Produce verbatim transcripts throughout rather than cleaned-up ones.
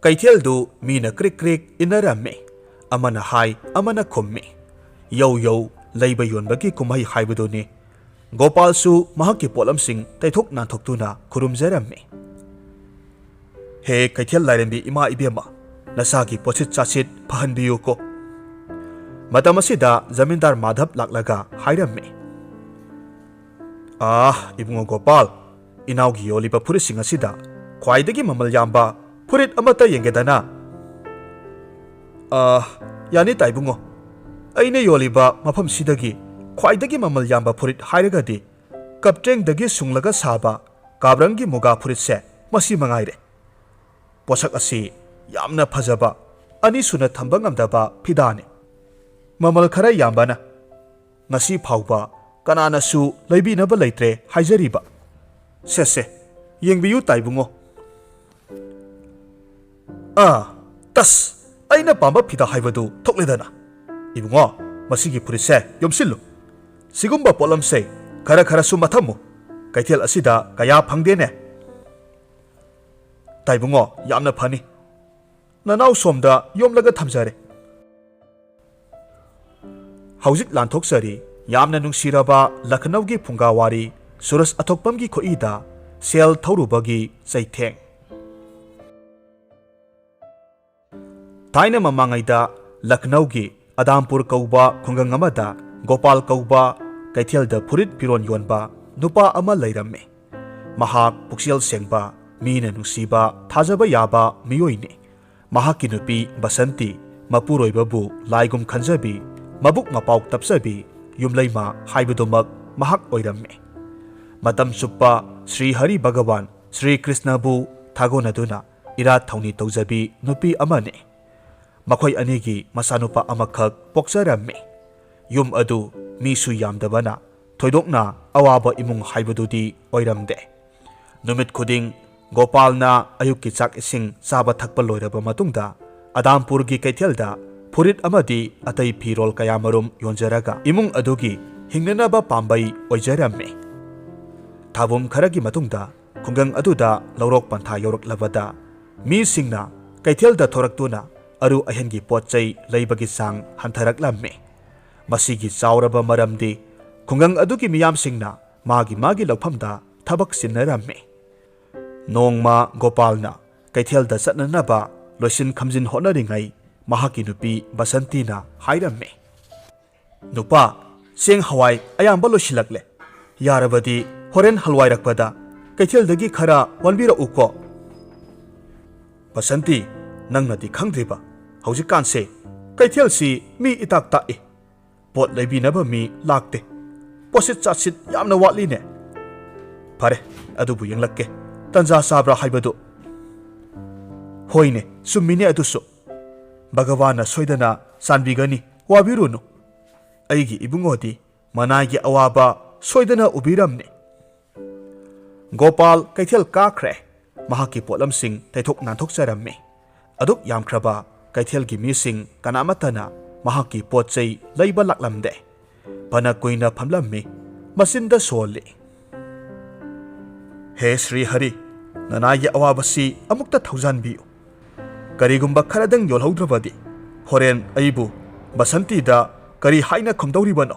ꯀꯩꯊꯦꯜꯗꯨ ꯃꯤꯅ ꯀ꯭ꯔꯤꯛ ꯀ꯭ꯔꯤꯛ ꯏꯟꯅꯔꯝꯃꯤ꯫ ꯑꯃꯅ ꯍꯥꯏ, ꯑꯃꯅ ꯈꯨꯝꯃꯤ꯫ ꯌꯧ ꯌꯧ ꯂꯩꯕ ꯌꯣꯟꯕꯒꯤ ꯀꯨꯝꯍꯩ ꯍꯥꯏꯕꯗꯨꯅꯤ꯫ ꯒꯣꯄꯥꯜꯁꯨ ꯃꯍꯥꯛꯀꯤ ꯄꯣꯠꯂꯝꯁꯤꯡ ꯇꯩꯊꯣꯛ ꯅꯥꯟꯊꯣꯛꯇꯨꯅ ꯈꯨꯔꯨꯝꯖꯔꯝꯃꯤ꯫ "ꯍꯦ ꯀꯩꯊꯦꯜ ꯂꯥꯏꯔꯦꯝꯕꯤ ꯏꯃꯥ ꯏꯕꯦꯝꯃ, ꯅꯁꯥꯒꯤ ꯄꯣꯠꯁꯤꯠ ꯆꯥꯁꯤꯠ ꯐꯍꯟꯕꯤꯌꯨꯀꯣ꯫" ꯃꯇꯝ ꯑꯁꯤꯗ ꯖꯃꯤꯟꯗꯥꯔ ꯃꯥꯙꯕ ꯂꯥꯛꯂꯒ ꯍꯥꯏꯔꯝꯃꯤ, "ꯑꯥ, ꯏꯕꯨꯡꯉꯣ ꯒꯣꯄꯥꯜ, ꯏꯅꯥꯎꯒꯤ ꯌꯣꯜꯂꯤꯕ ꯐꯨꯔꯤꯠꯁꯤꯡ ꯑꯁꯤꯗ ꯈ꯭ꯋꯥꯏꯗꯒꯤ ꯃꯃꯜ ꯌꯥꯝꯕ ꯐꯨꯔꯤꯠ ꯑꯃꯠꯇ ꯌꯦꯡꯒꯦꯗꯅ?" "ꯑꯥ, ꯌꯥꯅꯤ ꯇꯥꯏꯕꯨꯡꯉꯣ꯫ ꯑꯩꯅ ꯌꯣꯜꯂꯤꯕ ꯃꯐꯝꯁꯤꯗꯒꯤ ꯈ꯭ꯋꯥꯏꯗꯒꯤ ꯃꯃꯜ ꯌꯥꯝꯕ ꯐꯨꯔꯤꯠ ꯍꯥꯏꯔꯒꯗꯤ ꯀꯞꯇ꯭ꯔꯦꯡꯗꯒꯤ ꯁꯨꯡꯂꯒ ꯁꯥꯕ ꯀꯥꯕ꯭ꯔꯪꯒꯤ ꯃꯨꯒꯥ ꯐꯨꯔꯤꯠꯁꯦ ꯃꯁꯤ ꯃꯉꯥꯏꯔꯦ꯫ ꯄꯣꯠꯁꯛ ꯑꯁꯤ ꯌꯥꯝꯅ ꯐꯖꯕ, ꯑꯅꯤꯁꯨꯅ ꯊꯝꯕ ꯉꯝꯗꯕ ꯐꯤꯗꯥꯅꯤ꯫ ꯃꯃꯜ ꯈꯔ ꯌꯥꯝꯕꯅ ꯉꯁꯤ ꯐꯥꯎꯕ ꯀꯅꯥꯅꯁꯨ ꯂꯩꯕꯤꯅꯕ ꯂꯩꯇ꯭ꯔꯦ ꯍꯥꯏꯖꯔꯤꯕ꯫ ꯁꯦ ꯁꯦ, ꯌꯦꯡꯕꯤꯌꯨ ꯇꯥꯏꯕꯨꯡꯉꯣ꯫ ꯑꯥ, ꯇꯁ! ꯑꯩꯅ ꯄꯥꯝꯕ ꯐꯤꯗꯥ ꯍꯥꯏꯕꯗꯨ ꯊꯣꯛꯂꯦꯗꯅ꯫ ꯏꯕꯨꯡꯉꯣ, ꯃꯁꯤꯒꯤ ꯐꯨꯔꯤꯠꯁꯦ ꯌꯣꯝꯁꯤꯜꯂꯨ꯫ ꯁꯤꯒꯨꯝꯕ ꯄꯣꯠꯂꯝꯁꯦ ꯈꯔ ꯈꯔꯁꯨ ꯃꯊꯝꯃꯨ꯫ ꯀꯩꯊꯦꯜ ꯑꯁꯤꯗ ꯀꯌꯥ ꯐꯪꯗꯦꯅꯦ꯫" "ꯇꯥꯏꯕꯨꯡꯉꯣ, ꯌꯥꯝꯅ ꯐꯅꯤ꯫ ꯅꯅꯥꯎ ꯁꯣꯝꯗ ꯌꯣꯝꯂꯒ ꯊꯝꯖꯔꯦ꯫" ꯍꯧꯖꯤꯛ ꯂꯥꯟꯊꯣꯛꯆꯔꯤ꯫ ꯌꯥꯝꯅ ꯅꯨꯡꯁꯤꯔꯕ ꯂꯈꯅꯧꯒꯤ ꯐꯨꯡꯒꯥꯋꯥꯔꯤ ꯁꯨꯔꯖ ꯑꯊꯣꯛꯄꯝꯒꯤ ꯈꯨꯠꯏꯗ ꯁꯦꯜ ꯊꯧꯔꯨꯕꯒꯤ ꯆꯩꯊꯦꯡ꯫ ꯊꯥꯏꯅ ꯃꯃꯥꯡꯉꯩꯗ ꯂꯈꯅꯧꯒꯤ ꯑꯗꯥꯝꯄꯨꯔ ꯀꯧꯕ ꯈꯨꯡꯒꯪ ꯑꯃꯗ ꯒꯣꯄꯥꯜ ꯀꯧꯕ ꯀꯩꯊꯦꯜꯗ ꯐꯨꯔꯤꯠ ꯐꯤꯔꯣꯟ ꯌꯣꯟꯕ ꯅꯨꯄꯥ ꯑꯃ ꯂꯩꯔꯝꯃꯤ꯫ ꯃꯍꯥꯛ ꯄꯨꯛꯆꯦꯜ ꯁꯦꯡꯕ, ꯃꯤꯅ ꯅꯨꯡꯁꯤꯕ, ꯊꯥꯖꯕ ꯌꯥꯕ ꯃꯤꯑꯣꯏꯅꯤ꯫ ꯃꯍꯥꯛꯀꯤ ꯅꯨꯄꯤ ꯕꯁꯟꯇꯤ ꯃꯄꯨꯔꯣꯏꯕꯕꯨ ꯂꯥꯏꯒꯨꯝ ꯈꯟꯖꯕꯤ, ꯃꯕꯨꯛ ꯃꯄꯥꯎ ꯇꯞꯆꯕꯤ, ꯌꯨꯝꯂꯩꯃ ꯍꯥꯏꯕꯗꯨꯃꯛ ꯃꯍꯥꯛ ꯑꯣꯏꯔꯝꯃꯤ꯫ ꯃꯇꯝ ꯆꯨꯞꯄ ꯁ꯭ꯔꯤ ꯍꯔꯤ ꯚꯒꯋꯥꯟ ꯁ꯭ꯔꯤ ꯀ꯭ꯔꯤꯁꯅꯕꯨ ꯊꯥꯒꯣꯟꯅꯗꯨꯅ ꯏꯔꯥꯠ ꯊꯧꯅꯤ ꯇꯧꯖꯕꯤ ꯅꯨꯄꯤ ꯑꯃꯅꯤ꯫ ꯃꯈꯣꯏ ꯑꯅꯤꯒꯤ ꯃꯆꯥꯅꯨꯄꯥ ꯑꯃꯈꯛ ꯄꯣꯛꯆꯔꯝꯃꯤ꯫ ꯌꯨꯝ ꯑꯗꯨ ꯃꯤꯁꯨ ꯌꯥꯝꯗꯕꯅ ꯊꯣꯏꯗꯣꯛꯅ ꯑꯋꯥꯕ ꯏꯃꯨꯡ ꯍꯥꯏꯕꯗꯨꯗꯤ ꯑꯣꯏꯔꯝꯗꯦ꯫ ꯅꯨꯃꯤꯠ ꯈꯨꯗꯤꯡ ꯒꯣꯄꯥꯜꯅ ꯑꯌꯨꯛꯀꯤ ꯆꯥꯛ ꯏꯁꯤꯡ ꯆꯥꯕ ꯊꯛꯄ ꯂꯣꯏꯔꯕ ꯃꯇꯨꯡꯗ ꯑꯗꯥꯝꯄꯨꯔꯒꯤ ꯀꯩꯊꯦꯜꯗ ꯐꯨꯔꯤꯠ ꯑꯃꯗꯤ ꯑꯇꯩ ꯐꯤꯔꯣꯜ ꯀꯌꯥꯃꯔꯨꯝ ꯌꯣꯟꯖꯔꯒ ꯏꯃꯨꯡ ꯑꯗꯨꯒꯤ ꯍꯤꯡꯅꯅꯕ ꯄꯥꯝꯕꯩ ꯑꯣꯏꯖꯔꯝꯃꯤ꯫ ꯊꯥꯕꯨꯝ ꯈꯔꯒꯤ ꯃꯇꯨꯡꯗ ꯈꯨꯡꯒꯪ ꯑꯗꯨꯗ ꯂꯧꯔꯣꯛ ꯄꯟꯊꯥ ꯌꯧꯔꯛꯂꯕꯗ ꯃꯤꯁꯤꯡꯅ ꯀꯩꯊꯦꯜꯗ ꯊꯣꯔꯛꯇꯨꯅ ꯑꯔꯨ ꯑꯍꯦꯟꯒꯤ ꯄꯣꯠ ꯆꯩ ꯂꯩꯕꯒꯤ ꯆꯥꯡ ꯍꯟꯊꯔꯛꯂꯝꯃꯤ꯫ ꯃꯁꯤꯒꯤ ꯆꯥꯎꯔꯕ ꯃꯔꯝꯗꯤ ꯈꯨꯡꯒꯪ ꯑꯗꯨꯒꯤ ꯃꯤꯌꯥꯝꯁꯤꯡꯅ ꯃꯥꯒꯤ ꯃꯥꯒꯤ ꯂꯧꯐꯝꯗ ꯊꯕꯛ ꯆꯤꯟꯅꯔꯝꯃꯤ꯫ ꯅꯣꯡꯃ ꯒꯣꯄꯥꯜꯅ ꯀꯩꯊꯦꯜꯗ ꯆꯠꯅꯅꯕ ꯂꯣꯏꯁꯤꯟ ꯈꯝꯖꯤꯟ ꯍꯣꯠꯅꯔꯤꯉꯩ ꯃꯍꯥꯛꯀꯤ ꯅꯨꯄꯤ ꯕꯁꯟꯇꯤꯅ ꯍꯥꯏꯔꯝꯃꯤ, "ꯅꯨꯄꯥ, ꯆꯦꯡ ꯍꯋꯥꯏ ꯑꯌꯥꯝꯕ ꯂꯣꯏꯁꯤꯜꯂꯛꯂꯦ꯫ ꯌꯥꯔꯕꯗꯤ ꯍꯣꯔꯦꯟ ꯍꯜꯋꯥꯏꯔꯛꯄꯗ ꯀꯩꯊꯦꯜꯗꯒꯤ ꯈꯔ ꯋꯥꯟꯕꯤꯔꯛꯎꯀꯣ꯫" "ꯕꯁꯟꯇꯤ, ꯅꯪꯅꯗꯤ ꯈꯪꯗ꯭ꯔꯤꯕ, ꯍꯧꯖꯤꯛꯀꯥꯟꯁꯦ ꯀꯩꯊꯦꯜꯁꯤ ꯃꯤ ꯏꯇꯥꯛ ꯇꯥꯛꯏ꯫ ꯄꯣꯠ ꯂꯩꯕꯤꯅꯕ ꯃꯤ ꯂꯥꯛꯇꯦ꯫ ꯄꯣꯠꯁꯤꯠ ꯆꯥꯠꯁꯤꯠ ꯌꯥꯝꯅ ꯋꯥꯠꯂꯤꯅꯦ꯫" "ꯐꯔꯦ, ꯑꯗꯨꯕꯨ ꯌꯦꯡꯂꯛꯀꯦ꯫ ꯇꯟꯖꯥ ꯆꯥꯕ꯭ꯔꯥ ꯍꯥꯏꯕꯗꯨ꯫" "ꯍꯣꯏꯅꯦ, ꯆꯨꯝꯃꯤꯅꯦ ꯑꯗꯨꯁꯨ꯫ ꯚꯒꯋꯥꯟꯅ ꯁꯣꯏꯗꯅ ꯆꯥꯟꯕꯤꯒꯅꯤ, ꯋꯥꯕꯤꯔꯨꯅꯨ꯫ ꯑꯩꯒꯤ ꯏꯕꯨꯡꯉꯣꯗꯤ ꯃꯅꯥꯏꯒꯤ ꯑꯋꯥꯕ ꯁꯣꯏꯗꯅ ꯎꯕꯤꯔꯝꯅꯤ꯫" ꯒꯣꯄꯥꯜ ꯀꯩꯊꯦꯜ ꯀꯥꯈ꯭ꯔꯦ꯫ ꯃꯍꯥꯛꯀꯤ ꯄꯣꯠꯂꯝꯁꯤꯡ ꯇꯩꯊꯣꯛ ꯅꯥꯟꯊꯣꯛꯆꯔꯝꯃꯤ꯫ ꯑꯗꯨꯛ ꯌꯥꯝꯈ꯭ꯔꯕ ꯀꯩꯊꯦꯜꯒꯤ ꯃꯤꯁꯤꯡ ꯀꯅꯥꯃꯠꯇꯅ ꯃꯍꯥꯛꯀꯤ ꯄꯣꯠ ꯆꯩ ꯂꯩꯕ ꯂꯥꯛꯂꯝꯗꯦ꯫ ꯐꯅ ꯀꯨꯏꯅ ꯐꯝꯂꯝꯃꯤ꯫ ꯃꯆꯤꯟꯗ ꯁꯣꯜꯂꯤ, "ꯍꯦ ꯁ꯭ꯔꯤ ꯍꯔꯤ, ꯅꯅꯥꯏꯒꯤ ꯑꯋꯥꯕꯁꯤ ꯑꯃꯨꯛꯇ ꯊꯧꯖꯥꯟꯕꯤꯌꯨ꯫ ꯀꯔꯤꯒꯨꯝꯕ ꯈꯔꯗꯪ ꯌꯣꯜꯍꯧꯗ꯭ꯔꯕꯗꯤ ꯍꯣꯔꯦꯟ ꯑꯩꯕꯨ ꯕꯁꯟꯇꯤꯗ ꯀꯔꯤ ꯍꯥꯏꯅ ꯈꯨꯝꯗꯧꯔꯤꯕꯅꯣ?"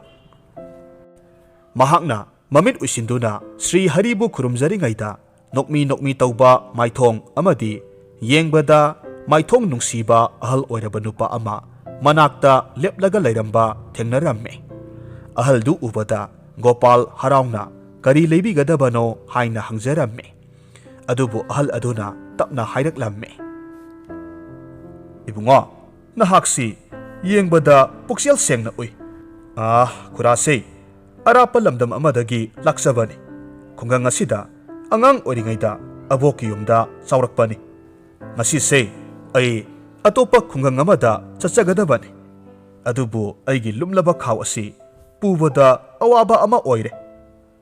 ꯃꯍꯥꯛꯅ ꯃꯃꯤꯠ ꯎꯏꯁꯤꯟꯗꯨꯅ ꯁ꯭ꯔꯤ ꯍꯔꯤꯕꯨ ꯈꯨꯔꯨꯝꯖꯔꯤꯉꯩꯗ ꯅꯣꯛꯃꯤ ꯅꯣꯛꯃꯤ ꯇꯧꯕ ꯃꯥꯏꯊꯣꯡ ꯑꯃꯗꯤ ꯌꯦꯡꯕꯗ ꯃꯥꯏꯊꯣꯡ ꯅꯨꯡꯁꯤꯕ ꯑꯍꯜ ꯑꯣꯏꯔꯕ ꯅꯨꯄꯥ ꯑꯃ ꯃꯅꯥꯛꯇ ꯂꯦꯞꯂꯒ ꯂꯩꯔꯝꯕ ꯊꯦꯡꯅꯔꯝꯃꯤ꯫ ꯑꯍꯜꯗꯨ ꯎꯕꯗ ꯒꯣꯄꯥꯜ ꯍꯔꯥꯎꯅ ꯀꯔꯤ ꯂꯩꯕꯤꯒꯗꯕꯅꯣ ꯍꯥꯏꯅ ꯍꯪꯖꯔꯝꯃꯤ꯫ ꯑꯗꯨꯕꯨ ꯑꯍꯜ ꯑꯗꯨꯅ ꯇꯞꯅ ꯍꯥꯏꯔꯛꯂꯝꯃꯤ, "ꯏꯕꯨꯡꯉꯣ, ꯅꯍꯥꯛꯁꯤ ꯌꯦꯡꯕꯗ ꯄꯨꯛꯆꯦꯜ ꯁꯦꯡꯅ ꯎꯏ꯫ ꯑꯥ, ꯈꯨꯔꯥꯁꯦ, ꯑꯔꯥꯞꯄ ꯂꯝꯗꯝ ꯑꯃꯗꯒꯤ ꯂꯥꯛꯆꯕꯅꯤ꯫ ꯈꯨꯡꯒꯪ ꯑꯁꯤꯗ ꯑꯉꯥꯡ ꯑꯣꯏꯔꯤꯉꯩꯗ ꯑꯕꯣꯛꯀꯤ ꯌꯨꯝꯗ ꯆꯥꯎꯔꯛꯄꯅꯤ꯫ ꯉꯁꯤꯁꯦ ꯑꯩ ꯑꯇꯣꯞꯄ ꯈꯨꯡꯒꯪ ꯑꯃꯗ ꯆꯠꯆꯒꯗꯕꯅꯤ꯫ ꯑꯗꯨꯕꯨ ꯑꯩꯒꯤ ꯂꯨꯝꯂꯕ ꯈꯥꯎ ꯑꯁꯤ ꯄꯨꯕꯗ ꯑꯋꯥꯕ ꯑꯃ ꯑꯣꯏꯔꯦ꯫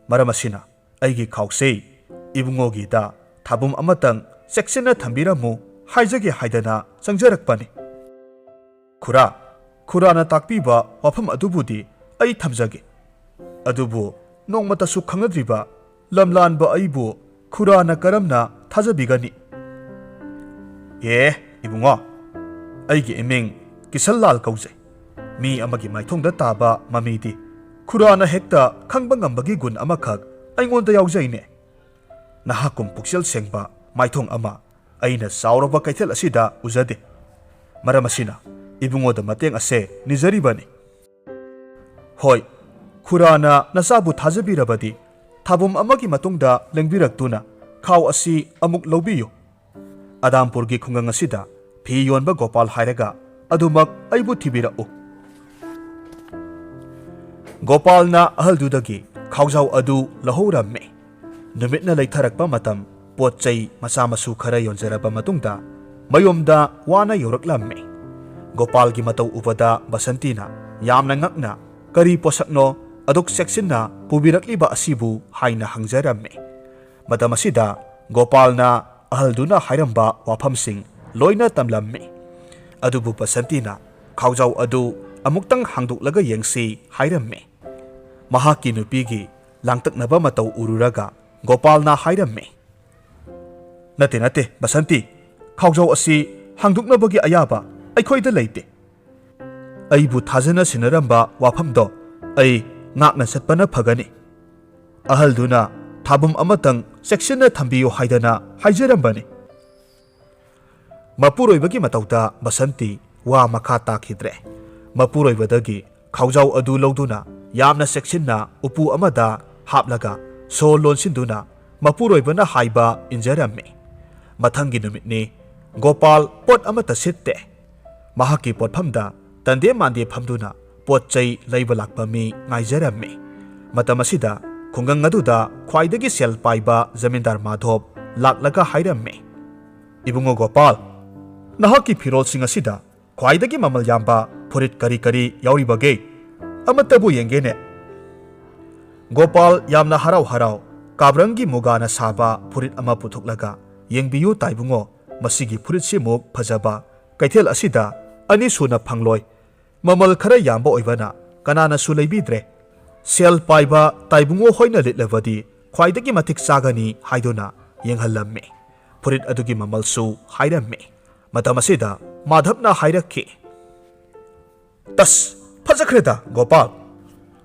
ꯃꯔꯝ ꯑꯁꯤꯅ ꯑꯩꯒꯤ ꯈꯥꯎꯁꯦ ꯏꯕꯨꯡꯉꯣꯒꯤꯗ ꯊꯥꯕꯨꯝ ꯑꯃꯇꯪ ꯆꯦꯛꯁꯤꯟꯅ ꯊꯝꯕꯤꯔꯝꯃꯨ ꯍꯥꯏꯖꯒꯦ ꯍꯥꯏꯗꯅ ꯆꯪꯖꯔꯛꯄꯅꯤ꯫" "ꯈꯨꯔꯥ, ꯈꯨꯔꯥꯅ ꯇꯥꯛꯄꯤꯕ ꯋꯥꯐꯝ ꯑꯗꯨꯕꯨꯗꯤ ꯑꯩ ꯊꯝꯖꯒꯦ꯫ ꯑꯗꯨꯕꯨ ꯅꯣꯡꯃꯇꯁꯨ ꯈꯪꯅꯗ꯭ꯔꯤꯕ ꯂꯝꯂꯥꯟꯕ ꯑꯩꯕꯨ ꯈꯨꯔꯥꯅ ꯀꯔꯝꯅ ꯊꯥꯖꯕꯤꯒꯅꯤ?" "ꯑꯦ, ꯏꯕꯨꯡꯉꯣ, ꯑꯩꯒꯤ ꯏꯃꯤꯡ ꯀꯤꯁꯟꯂꯥꯜ ꯀꯧꯖꯩ꯫ ꯃꯤ ꯑꯃꯒꯤ ꯃꯥꯏꯊꯣꯡꯗ ꯇꯥꯕ ꯃꯃꯤꯗꯤ ꯈꯨꯔꯥꯅ ꯍꯦꯛꯇ ꯈꯪꯕ ꯉꯝꯕꯒꯤ ꯒꯨꯟ ꯑꯃꯈꯛ ꯑꯩꯉꯣꯟꯗ ꯌꯥꯎꯖꯩꯅꯦ꯫ ꯅꯍꯥꯛꯀꯨꯝ ꯄꯨꯛꯆꯦꯜ ꯁꯦꯡꯕ ꯃꯥꯏꯊꯣꯡ ꯑꯃ ꯑꯩꯅ ꯆꯥꯎꯔꯕ ꯀꯩꯊꯦꯜ ꯑꯁꯤꯗ ꯎꯖꯗꯦ꯫ ꯃꯔꯝ ꯑꯁꯤꯅ ꯏꯕꯨꯡꯉꯣꯗ ꯃꯇꯦꯡ ꯑꯁꯦ ꯅꯤꯖꯔꯤꯕꯅꯤ꯫ ꯍꯣꯏ, ꯈꯨꯔꯥꯅ ꯅꯆꯥꯕꯨ ꯊꯥꯖꯕꯤꯔꯕꯗꯤ ꯊꯥꯕꯨꯝ ꯑꯃꯒꯤ ꯃꯇꯨꯡꯗ ꯂꯦꯡꯕꯤꯔꯛꯇꯨꯅ ꯈꯥꯎ ꯑꯁꯤ ꯑꯃꯨꯛ ꯂꯧꯕꯤꯌꯨ꯫ ꯑꯗꯥꯝꯄꯨꯔꯒꯤ ꯈꯨꯡꯒꯪ ꯑꯁꯤꯗ ꯐꯤ ꯌꯣꯟꯕ ꯒꯣꯄꯥꯜ ꯍꯥꯏꯔꯒ ꯑꯗꯨꯃꯛ ꯑꯩꯕꯨ ꯊꯤꯕꯤꯔꯛꯎ꯫ ꯒꯣꯄꯥꯜꯅ ꯑꯍꯜꯗꯨꯗꯒꯤ ꯈꯥꯎꯖꯥꯎ ꯑꯗꯨ ꯂꯧꯍꯧꯔꯝꯃꯤ꯫ ꯅꯨꯃꯤꯠꯅ ꯂꯩꯊꯔꯛꯄ ꯃꯇꯝ, ꯄꯣꯠ ꯆꯩ ꯃꯆꯥ ꯃꯁꯨ ꯈꯔ ꯌꯣꯟꯖꯔꯕ ꯃꯇꯨꯡꯗ ꯃꯌꯨꯝꯗ ꯋꯥꯅ ꯌꯧꯔꯛꯂꯝꯃꯤ꯫ ꯒꯣꯄꯥꯜꯒꯤ ꯃꯇꯧ ꯎꯕꯗ ꯕꯁꯟꯇꯤꯅ ꯌꯥꯝꯅ ꯉꯛꯅ, "ꯀꯔꯤ ꯄꯣꯠꯁꯛꯅꯣ ꯑꯗꯨꯛ ꯆꯦꯛꯁꯤꯟꯅ ꯄꯨꯕꯤꯔꯛꯂꯤꯕ ꯑꯁꯤꯕꯨ?" ꯍꯥꯏꯅ ꯍꯪꯖꯔꯝꯃꯤ꯫ ꯃꯇꯝ ꯑꯁꯤꯗ ꯒꯣꯄꯥꯜꯅ ꯑꯍꯜꯗꯨꯅ ꯍꯥꯏꯔꯝꯕ ꯋꯥꯐꯝꯁꯤꯡ ꯂꯣꯏꯅ ꯇꯝꯂꯝꯃꯤ꯫ ꯑꯗꯨꯕꯨ ꯕꯁꯟꯇꯤꯅ ꯈꯥꯎꯖꯥꯎ ꯑꯗꯨ ꯑꯃꯨꯛꯇꯪ ꯍꯥꯡꯗꯣꯛꯂꯒ ꯌꯦꯡꯁꯤ ꯍꯥꯏꯔꯝꯃꯤ꯫ ꯃꯍꯥꯛꯀꯤ ꯅꯨꯄꯤꯒꯤ ꯂꯥꯡꯇꯛꯅꯕ ꯃꯇꯧ ꯎꯔꯨꯔꯒ ꯒꯣꯄꯥꯜꯅ ꯍꯥꯏꯔꯝꯃꯤ, "ꯅꯠꯇꯦ, ꯅꯠꯇꯦ, ꯕꯁꯟꯇꯤ, ꯈꯥꯎꯖꯥꯎ ꯑꯁꯤ ꯍꯥꯡꯗꯣꯛꯅꯕꯒꯤ ꯑꯌꯥꯕ ꯑꯩꯈꯣꯏꯗ ꯂꯩꯇꯦ꯫ ꯑꯩꯕꯨ ꯊꯥꯖꯅ ꯁꯤꯟꯅꯔꯝꯕ ꯋꯥꯐꯝꯗꯣ ꯑꯩ ꯉꯥꯛꯅ ꯆꯠꯄꯅ ꯐꯒꯅꯤ꯫ ꯑꯍꯜꯗꯨꯅ ꯊꯥꯕꯨꯝ ꯑꯃꯇꯪ ꯆꯦꯛꯁꯤꯟꯅ ꯊꯝꯕꯤꯌꯨ ꯍꯥꯏꯗꯅ ꯍꯥꯏꯖꯔꯝꯕꯅꯤ꯫" ꯃꯄꯨꯔꯣꯏꯕꯒꯤ ꯃꯇꯧꯗ ꯕꯁꯟꯇꯤ ꯋꯥ ꯃꯈꯥ ꯇꯥꯈꯤꯗ꯭ꯔꯦ꯫ ꯃꯄꯨꯔꯣꯏꯕꯗꯒꯤ ꯈꯥꯎꯖꯥꯎ ꯑꯗꯨ ꯂꯧꯗꯨꯅ ꯌꯥꯝꯅ ꯆꯦꯛꯁꯤꯟꯅ ꯎꯄꯨ ꯑꯃꯗ ꯍꯥꯞꯂꯒ ꯁꯣ ꯂꯣꯟꯁꯤꯟꯗꯨꯅ ꯃꯄꯨꯔꯣꯏꯕꯅ ꯍꯥꯏꯕ ꯏꯟꯖꯔꯝꯃꯤ꯫ ꯃꯊꯪꯒꯤ ꯅꯨꯃꯤꯠꯅꯤ꯫ ꯒꯣꯄꯥꯜ ꯄꯣꯠ ꯑꯃꯠꯇ ꯁꯤꯠꯇꯦ꯫ ꯃꯍꯥꯛꯀꯤ ꯄꯣꯠꯐꯝꯗ ꯇꯟꯗꯦ ꯃꯥꯟꯗꯦ ꯐꯝꯗꯨꯅ ꯄꯣꯠ ꯆꯩ ꯂꯩꯕ ꯂꯥꯛꯄ ꯃꯤ ꯉꯥꯏꯖꯔꯝꯃꯤ꯫ ꯃꯇꯝ ꯑꯁꯤꯗ ꯈꯨꯡꯒꯪ ꯑꯗꯨꯗ ꯈ꯭ꯋꯥꯏꯗꯒꯤ ꯁꯦꯜ ꯄꯥꯏꯕ ꯖꯃꯤꯟꯗꯥꯔ ꯃꯥꯙꯣꯞ ꯂꯥꯛꯂꯒ ꯍꯥꯏꯔꯝꯃꯤ, "ꯏꯕꯨꯡꯉꯣ ꯒꯣꯄꯥꯜ, ꯅꯍꯥꯛꯀꯤ ꯐꯤꯔꯣꯜꯁꯤꯡ ꯑꯁꯤꯗ ꯈ꯭ꯋꯥꯏꯗꯒꯤ ꯃꯃꯜ ꯌꯥꯝꯕ ꯐꯨꯔꯤꯠ ꯀꯔꯤ ꯀꯔꯤ ꯌꯥꯎꯔꯤꯕꯒꯦ? ꯑꯃꯠꯇꯕꯨ ꯌꯦꯡꯒꯦꯅꯦ꯫" ꯒꯣꯄꯥꯜ ꯌꯥꯝꯅ ꯍꯔꯥꯎ ꯍꯔꯥꯎ ꯀꯥꯕ꯭ꯔꯪꯒꯤ ꯃꯨꯒꯥꯅ ꯁꯥꯕ ꯐꯨꯔꯤꯠ ꯑꯃ ꯄꯨꯊꯣꯛꯂꯒ, "ꯌꯦꯡꯕꯤꯌꯨ ꯇꯥꯏꯕꯨꯡꯉꯣ, ꯃꯁꯤꯒꯤ ꯐꯨꯔꯤꯠꯁꯤꯃꯨꯛ ꯐꯖꯕ ꯀꯩꯊꯦꯜ ꯑꯁꯤꯗ ꯑꯅꯤ ꯁꯨꯅ ꯐꯪꯂꯣꯏ꯫ ꯃꯃꯜ ꯈꯔ ꯌꯥꯝꯕ ꯑꯣꯏꯕꯅ ꯀꯅꯥꯅꯁꯨ ꯂꯩꯕꯤꯗ꯭ꯔꯦ꯫ ꯁꯦꯜ ꯄꯥꯏꯕ ꯇꯥꯏꯕꯨꯡꯉꯣ ꯍꯣꯏꯅ ꯂꯤꯠꯂꯕꯗꯤ ꯈ꯭ꯋꯥꯏꯗꯒꯤ ꯃꯇꯤꯛ ꯆꯥꯒꯅꯤ" ꯍꯥꯏꯗꯨꯅ ꯌꯦꯡꯍꯜꯂꯝꯃꯤ꯫ ꯐꯨꯔꯤꯠ ꯑꯗꯨꯒꯤ ꯃꯃꯜꯁꯨ ꯍꯥꯏꯔꯝꯃꯤ꯫ ꯃꯇꯝ ꯑꯁꯤꯗ ꯃꯥꯙꯕꯅ ꯍꯥꯏꯔꯛꯈꯤ, "ꯇꯁ, ꯐꯖꯈ꯭ꯔꯦꯗ, ꯒꯣꯄꯥꯜ꯫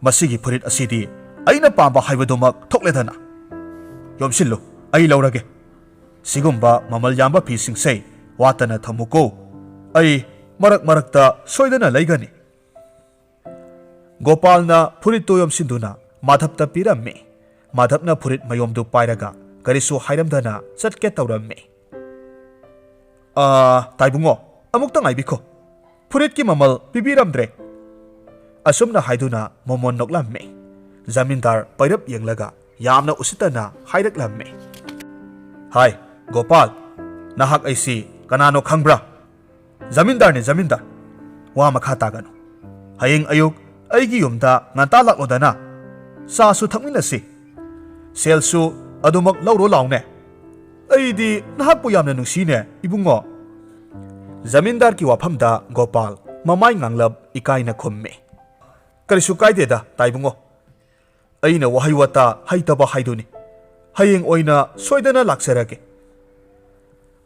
ꯃꯁꯤꯒꯤ ꯐꯨꯔꯤꯠ ꯑꯁꯤꯗꯤ ꯑꯩꯅ ꯄꯥꯝꯕ ꯍꯥꯏꯕꯗꯨꯃꯛ ꯊꯣꯛꯂꯦꯗꯅ꯫ ꯌꯣꯝꯁꯤꯜꯂꯨ, ꯑꯩ ꯂꯧꯔꯒꯦ꯫ ꯁꯤꯒꯨꯝꯕ ꯃꯃꯜ ꯌꯥꯝꯕ ꯐꯤꯁꯤꯡꯁꯦ ꯋꯥꯠꯇꯅ ꯊꯝꯃꯨꯀꯣ꯫ ꯑꯩ ꯃꯔꯛ ꯃꯔꯛꯇ ꯁꯣꯏꯗꯅ ꯂꯩꯒꯅꯤ"꯫ ꯒꯣꯄꯥꯜꯅ ꯐꯨꯔꯤꯠꯇꯨ ꯌꯣꯝꯁꯤꯟꯗꯨꯅ ꯃꯥꯙꯕꯇ ꯄꯤꯔꯝꯃꯤ꯫ ꯃꯥꯙꯕꯅ ꯐꯨꯔꯤꯠ ꯃꯌꯣꯝꯗꯨ ꯄꯥꯏꯔꯒ ꯀꯔꯤꯁꯨ ꯍꯥꯏꯔꯝꯗꯅ ꯆꯠꯀꯦ ꯇꯧꯔꯝꯃꯤ꯫ "ꯑꯥ, ꯇꯥꯏꯕꯨꯡꯉꯣ, ꯑꯃꯨꯛꯇ ꯉꯥꯏꯕꯤꯈꯣ꯫ ꯐꯨꯔꯤꯠꯀꯤ ꯃꯃꯜ ꯄꯤꯕꯤꯔꯝꯗ꯭ꯔꯦ"꯫ ꯑꯁꯨꯝꯅ ꯍꯥꯏꯗꯨꯅ ꯃꯣꯃꯣꯟ ꯅꯣꯛꯂꯝꯃꯤ꯫ ꯖꯃꯤꯟꯗꯥꯔ ꯄꯩꯔꯞ ꯌꯦꯡꯂꯒ ꯌꯥꯝꯅ ꯎꯁꯤꯠꯇꯅ ꯍꯥꯏꯔꯛꯂꯝꯃꯤ꯫ "ꯍꯥꯏ, ꯒꯣꯄꯥꯜ, ꯅꯍꯥꯛ ꯑꯩꯁꯤ ꯀꯅꯥꯅꯣ ꯈꯪꯕ꯭ꯔꯥ?" "ꯖꯃꯤꯟꯗꯥꯔꯅꯤ, ꯖꯃꯤꯟꯗꯥꯔ꯫ ꯋꯥ ꯃꯈꯥ ꯇꯥꯒꯅꯨ꯫ ꯍꯌꯦꯡ ꯑꯌꯨꯛ ꯑꯩꯒꯤ ꯌꯨꯝꯗ ꯉꯟꯇꯥ ꯂꯥꯛꯂꯣꯗꯅ꯫ ꯆꯥꯁꯨ ꯊꯛꯃꯤꯟꯅꯁꯤ꯫ ꯁꯦꯜꯁꯨ ꯑꯗꯨꯃꯛ ꯂꯧꯔꯣ ꯂꯥꯎꯅꯦ꯫ ꯑꯩꯗꯤ ꯅꯍꯥꯛꯄꯨ ꯌꯥꯝꯅ ꯅꯨꯡꯁꯤꯅꯦ, ꯏꯕꯨꯡꯉꯣ"꯫ ꯖꯃꯤꯟꯗꯥꯔꯒꯤ ꯋꯥꯐꯝꯗ ꯒꯣꯄꯥꯜ ꯃꯃꯥꯏ ꯉꯥꯡꯂꯞ ꯏꯀꯥꯏꯅ ꯈꯨꯝꯃꯤ꯫ "ꯀꯔꯤꯁꯨ ꯀꯥꯏꯗꯦꯗ, ꯇꯥꯏꯕꯨꯡꯉꯣ꯫ ꯑꯩꯅ ꯋꯥꯍꯩ ꯋꯥꯇꯥ ꯍꯩꯇꯕ ꯍꯥꯏꯗꯨꯅꯤ꯫ ꯍꯌꯦꯡ ꯑꯣꯏꯅ ꯁꯣꯏꯗꯅ ꯂꯥꯛꯆꯔꯒꯦ"꯫